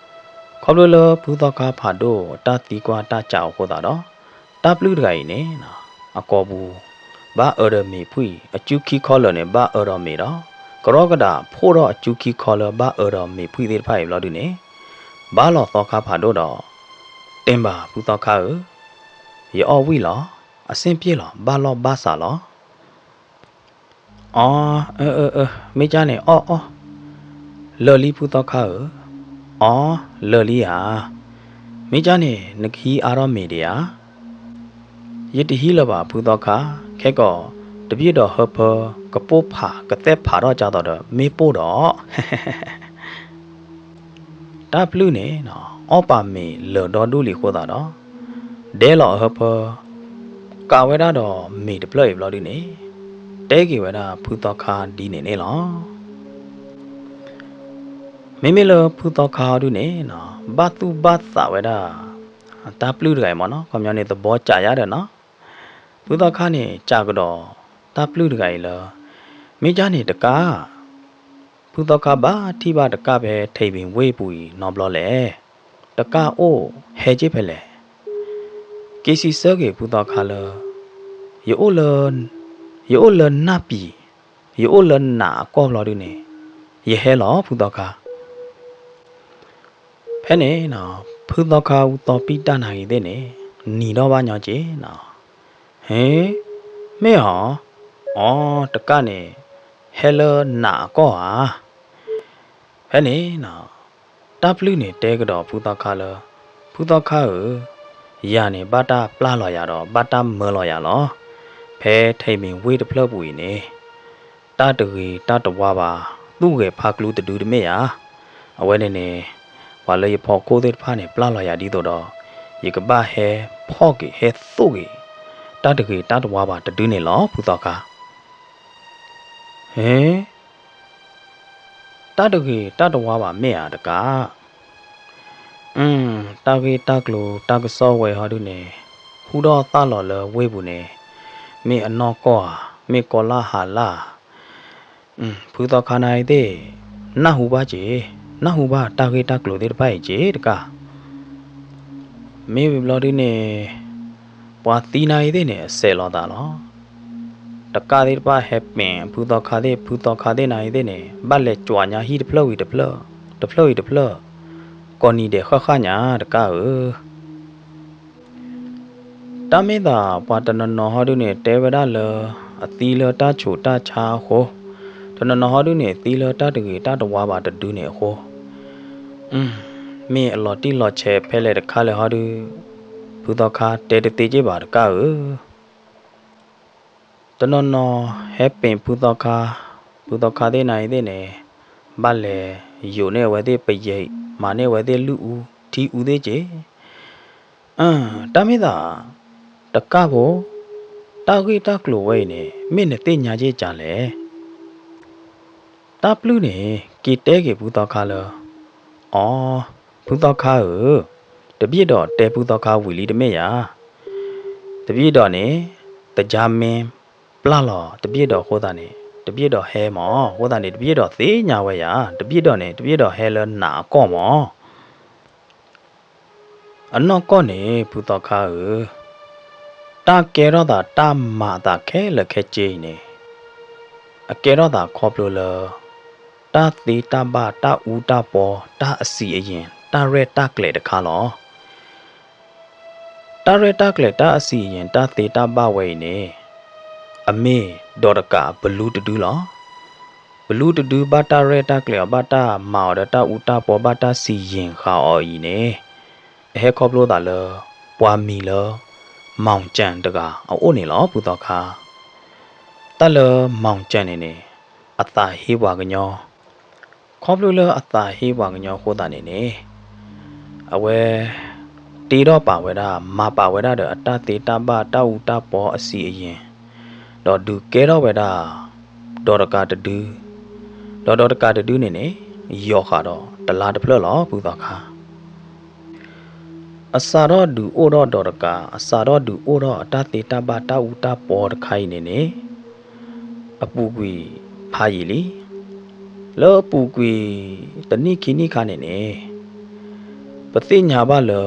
ခီဖျိလၢဖုသီခါဖးဒိၣ်အတၢ်သံကွၢ်တၢ်စံးအဃိသတးဒီး တၢ်ပျုၢ်တဂၤအံၤန့ၣ် အကိာ်ပူၤ ဘၣ်အၢဒီးမ့ၤဖှံၣ် အစုခံခီလၢာ်န့ၣ် ဘၣ်အၢဒီးမ့ၤဒီး ကရီကဒးဖှိၣ်ထီၣ်အစုခံခီလၢဘၣ်အၢဒီးမ့ၤဖှံၣ်သ့ၣ်တဖၣ်အံၤဘျီဒုန့ၣ် ဘၣ်လီၤသီခါဖးဒိၣ်ဒီး တဲဘၣ်ဖုသီခါဧၢ, ယအီၣ်ဝံၤလီၤ, အဆင်ပြေလီၤ, ဘၣ်လီၢ်ဘၣ်စးလီၤ. အီ, အၢ အၢ အၢ မ့ၢ်ကၢ်န့ၣ် အီၣ် အီၣ်, လၢာ်လံဖုသီခါဧၢ, အီ, လၢာ်လံဧါ, မ့ၢ်ကၢ်န့ၣ် နကဟံးအါထီၣ်မ့ၤဒံးဧါ. ယတဟံးလၢၤဘၣ်ဖုသီခါ, ခဲကီး တဘ့ၣ်ဒီးဟၢဖၢ ကပိၢ်ဖး ကသဲၣ်ဖးထီၣ်ကၢ်သိးဒီး မ့ၢ်ပိၢ်ဒီး တၢ်ပျုၢ်န့ၣ် အီၣ်ပာ်မ့ၤလၢာ်ဒီဒူၣ်လံအဃိသတးဒီး ဒဲလီၤအဟၢဖၢ ကးဝဲဒၣ်ဒီးမ့ၤတဖျၢၣ်အံၤဘျီဒုန့ၣ် တဲက့ၤဝဲဒၣ်ဖုသီခါဒ်န့ၣ်န့ၣ်လီၤ. မ့မ့ၢ်လၢဖုသီခါအီၤဒုန့ၣ် ဘၣ်သူၣ်ဘၣ်သးဝဲဒၣ် တၢ်ပျုၢ်တဂၤအံၤမ့ၢ်နီၤ ခီပညီန့ၣ် သဘီကးယါဒီးနီၤ ဖုသီခါန့ၣ် စံးကဒီးတၢ်ပျုၢ်တဂၤအံၤလၢ မ့ၢ်ကၢ်န့ၣ်တကၣ် ဖုသီခါဘၣ်ထံၣ်ဘၣ်တကၣ်ဖဲထံးပ့ၤဝ့ၢ်ပူၤအံၤနီတဘျီလဲၣ်. တကၣ်အိၣ်ဟဲက့ၢ်ဖဲလဲၣ်. က့ၤစံးဆၢက့ၤဖုသီခါလၢ ယအိၣ်လၢ ယအိၣ်လၢနၢ်ပံၤ, ယအိၣ်လၢနးအကီၢ်ဘျီဒုန့ၣ် ယဟဲလီၤဖုသီခါ ဖဲန့ၣ် ဖုသီခါအူသီပံတၢ်နၤဂ့ၤသ့ၣ်န့ၣ် နံၤထီၣ်ဘၣ်ညီက့ၤနီၤ. ဟ့, မ့ၢ်ဧါ. အီ, တကၣ်န့ၣ် ဟဲလၢနးအကီၢ်ဧါ. ဖဲန့ၣ် တၢ်ပျုၢ်န့ၣ်တဲကဒီးဖုသီခါလၢ ဖုသီခါဧၢ, ယၤန့ၣ်ဘၣ်တၢ်ပျၢ်လီၤယၤဒီး ဘၣ်တၢ်မၢလီၤယၤလီၤ. ဖဲထံးပ့ၤဝ့ၢ်တဖျၢၣ်ပူၤအံၤန့ၣ် တၢ်တဂ့ၤတၢ်တဝါဘၣ် သူၣ်ဂဲၤဖးကျူတဒုတမ့ၢ်ဧါ. အဝဲန့ၣ်န့ၣ် ပှၤလၢယဖီခိၣ်သ့ၣ်တဖၣ်န့ၣ် ပျၢ်လီၤယၤဒ်သိးဒီး ယကဘၣ်ဟဲဖီၣ်က့ၤ ဟဲသိၣ်က့ၤ တၢ်တဂ့ၤတၢ်တဝါဘၣ်တဒုန့ၣ်လီၤ ဖုသီခါ. ဟ့, တၢ်တဂ့ၤတၢ်တဝါဘၣ်မ့ၢ်ဧါတကၣ်. တၢ်ဂ့ၢ်တၢ်ကျိၤတၢ်ကစီၣ်ဝဲဟီဒုန့ၣ် ဟူထီၣ်သၣ်လီၤလၢဝ့ၢ်ပူၤန့ၣ် မ့ၢ်အနီၢ်ကီၢ်ဧါ, မ့ၢ်ကီၤလၢ်ဟးလၢ်ဧါ. ဖုသီခါနၤအံၤသ့ၣ် နၢ်ဟူဘၣ်က့ၤ, နၢ်ဟူဘၣ်တၢ်ဂ့ၢ်တၢ်ကျိၤသ့ၣ်တဖၣ်အံၤက့ၤတကၣ်. မ့ၢ်ဝံၤဘျီဒုန့ၣ် ပှၤသံနၤအံၤသ့ၣ်န့ၣ် အစဲးလီၤသးလီၤ. တကၣ်သ့ၣ်တဖၣ်ဟဲပ့ၤဖုသီခါသ့ၣ် ဖုသီခါသ့ၣ်နၤအံၤသ့ၣ်န့ၣ် ဘၣ်လဲၤကွၢ်ညါဟံၣ်တဖျၢၣ်ဝံၤတဖျၢၣ်, တဖျၢၣ်ဝံၤတဖျၢၣ်, ကိးနံၤဒဲးဃၣ်ဃၣ်ညါတကၣ်ဧၢ. တၢ်မ့ၢ်သးပှၤတနီၤနီၤဟီဒုန့ၣ် တဲဝဲဒၣ်လၢ အသံလၢတၢ်ဆူးတၢ်ဆါအဃိ, တနီၤနီၤဟီဒုန့ၣ် သံလၢတၢ်တဂ့ၤတၢ်တဝါဘၣ်တဒုန့ၣ်အဃိ, မ့ၢ်အလီၤတံၢ်လီၤဆဲးဖဲလဲၣ်တခါလဲၣ်ဟီဒု, ဖုသီခါတဲတသ့က့ၢ်ဘၣ်တကၣ်ဧၢ. တနီၤနီၤဟဲပ့ၤဖုသီခါ, ဖုသီခါသ့ၣ်နၤအံၤသ့ၣ်န့ၣ် ဘၣ်လဲၤယိာ်န့ၢ်အဝဲသ့ၣ်ပယဲၢ်, မၤန့ၢ်အဝဲသ့ၣ်လုၢ်အူထံအူသ့ၣ်က့ၤ. တၢ်မ့ၢ်သး တကၣ်ဖိ, တၢ်ဂ့ၢ်တၢ်ကျိၤဝဲအံၤန့ၣ် မ့ၢ်နသ့ၣ်ညါက့ၢ်ကၢ်လဲၣ်. တၢ်ပျုၢ်န့ၣ် က့ၤတဲက့ၤဖုသီခါလၢ, အိ, ဖုသီခါဧၢ, တဘျ့ၣ်ဒီးတဲဖုသီခါဝံၤလံတမ့ၢ်ဧါ. တဘျ့ၣ်ဒီးန့ၣ် သကြားမင်းပျၢ်လီၤတဘျ့ၣ်ဒီးအဃိသတးန့ၣ် တဘျ့ၣ်ဒီးဟဲမၢ်, အဃိသတးန့ၣ် တဘျ့ၣ်ဒီးသ့ၣ်ညါဝဲယၤ, တဘျ့ၣ်ဒီးန့ၣ် တဘျ့ၣ်ဒီးဟဲလၢနးအကီၢ်မၢ်. အနီၢ်ကီၢ်န့ၣ် ဖုသီခါဧၢ, တၢ်ကဲထီၣ်သးတၢ်မၤအသးခဲလၢာ်ခဲဆ့အံၤန့ၣ် အကဲထီၣ်သးခီဖျိလၢ တၢ်သ့တၢ်ဘၣ် တၢ်အူတၢ်ပီ တၢ်အဆံးအယံာ် တၢ်ရဲၣ်တၢ်ကျဲၤတခါလီၤ. တၢ်ရဲၣ်တၢ်ကျဲၤ တၢ်အဆံးအယံာ် တၢ်သ့တၢ်ဘၣ်ဝဲအံၤန့ၣ် အမ့ၢ်ဒီးတကးပလူတဒုလီၤ. ပလူတဒုဘၣ်တၢ်ရဲၣ်တၢ်ကျဲၤအီၤ ဘၣ်တၢ်မၤအီၤဒီးတၢ်အူတၢ်ပီ ဘၣ်တၢ်ဆံးယံာ်ဃာ်အီၤအံၤန့ၣ် အဟဲခီဖျိသးလၢ ပှၤမံၤလၢ မောင်ကျန်း တဂၤအအိၣ်န့ၣ်လီၤ ဖုသီခါ. တၢ်လၢ မောင်ကျန်း န့ၣ်န့ၣ် အသးဟ့ပှၤကညီ ခီဖျိလၢအသးဟ့ပှၤကညီအဃိသတးန့ၣ်န့ၣ် အဝဲ တ့ထီၣ်ပာ်ဝဲဒၣ် မၤပာ်ဝဲဒၣ်ဒီးအတၢ်သ့တၢ်ဘၣ် တၢ်အူတၢ်ပီအဆံးအယံာ် ဒီးဒုးကဲထီၣ်ဝဲဒၣ် ဒီးတကးတဒု, ဒီးဒီးတကးတဒုန့ၣ်န့ၣ် ယီၤဃာ်ဒီးတလါတဖျၢၣ်လီၤ ဖုသီခါ. အစးထီၣ်ဒုးအိၣ်ထီၣ်ဒီးတကး အစးထီၣ်ဒုးအိၣ်ထီၣ်အတၢ်သ့တၢ်ဘၣ်တၢ်အူတၢ်ပီတခါအံၤန့ၣ်န့ၣ် အပူၤကွံာ်ဖးယံာ်လံ. လၢအပူၤကွံာ်တနံၣ်ခံနံၣ်ခါန့ၣ်န့ၣ် ပသ့ၣ်ညါဘၣ်လၢ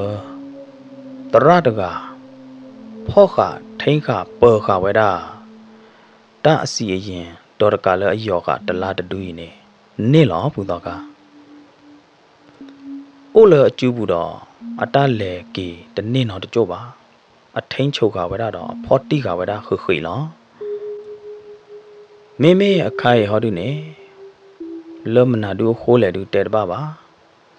သရၣ်တဂၤ ဖီၣ်ဃာ်ထိန်းဃာ်ပၢၤဃာ်ဝဲဒၣ် တၢ်အဆံးအယံာ် ဒီးတကးလၢအယီၤဃာ်တလါတဒုအံၤန့ၣ် န့ၣ်လီၤ ဖုသီခါ. အိၣ်လၢအစုပူၤဒီး အတၢ်လဲၤက့ၤတန့ၢ်နီတကၠိၢ်ဘၣ်. အထိန်းချုပ်ဃာ်ဝဲဒၣ်ဒီး အဖီၣ်တံၢ်ဃာ်ဝဲဒၣ်ဃ့ဃ့လီၤ. မ့မ့ၢ်အခါအံၤဟီဒုန့ၣ် လၢမနုၤဒုအဃိလဲၣ်ဒုတဲတဘၣ်ဘၣ်.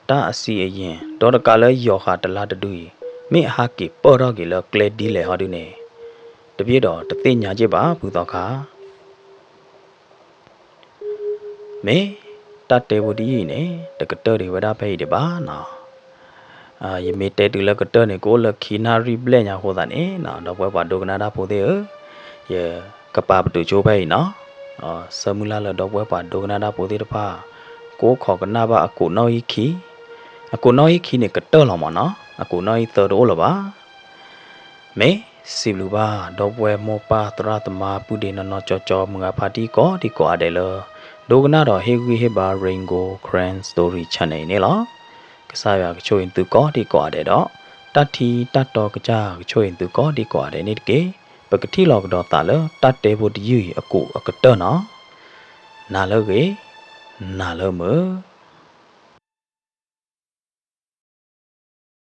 တၢ်အဆံးအယံာ် ဒီးတကးလၢယီၤဃာ်တလါတဒုအံၤ မ့ၢ်အဟးက့ၤပၢၢ်ထီၣ်က့ၤလၢကျဲဒ်လဲၣ်ဟီဒုန့ၣ် တဘျ့ၣ်ဒီးတသ့ၣ်ညါက့ၢ်ဘၣ် ဖုသီခါ. မ့ၢ်တၢ်တဲဖိတယုၢ်အံၤန့ၣ် တကတၢၢ်ဒံးဝဲဒၣ်ဖဲအံၤဒံးဘၣ်နီၤ. ယမ့ၢ်တဲတုၤလၢကတၢၢ်န့ၣ် ကအိၣ်လၢခံနၣ်ရံၣ်ဘျဲၣ်ညါအဃိသတးန့ၣ် ဒီပုၢ်ဝဲၢ်ပှၤဒိကနၣ်တၢ်ဖိသ့ၣ်ဧၢ, ယကပာ်ပတုာ်ဆိဖဲအံၤနီၤ. ဆၢမုၢ်လၢ်လၢဒီပုၢ်ဝဲၢ်ပှၤဒိကနၣ်တၢ်ဖိသ့ၣ်တဖၣ် ကိးခီၣ်ကနၣ်ဘၣ်အကိးနီၣ်ဂံၢ်ခံ, အကိးနီၣ်ဂံၢ်ခံန့ၣ်ကတၢၢ်လီၤမၢ်နီၤ, အကိးနီၣ်ဂံၢ်သၢတအိၣ်လၢၤဘၣ်. မ့ၢ်စံးဘျုးဘၣ် ဒီပုၢ်ဝဲၢ်မိၢ်ပၢ်သရၣ်သမါ ပုၢ်ဒ့နီၢ်နီၢ်ကၠီကၠီ မုၢ်ဂၤဖါတံၢ်ကိးဒံကိးဂၤဒဲးလၢ ဒိကနၣ်ဒီးဟ့ၣ်ဂံၢ်ဟ့ၣ်ဘါ Rain Gold Karen Story Channel အံၤန့ၣ်လီၤ. ကစၢ်ယွၤကဆိၣ်ဂ့ၤသုကိးဒံကိးဂၤဒဲးဒီး တၢ်ထံတၢ်တီကစၢ်ကဆိၣ်ဂ့ၤသုကိးဒံကိးဂၤဒဲးန့ၣ်တက့ၢ်. ပကထံၣ်လိာ်ကဒီးသးလၢတၢ်တဲဖိတယုၢ်အံၤအကိးအကတၢၢ်နီၤ. နၤလၢအဂ့ၤ, နၤလၢမုာ်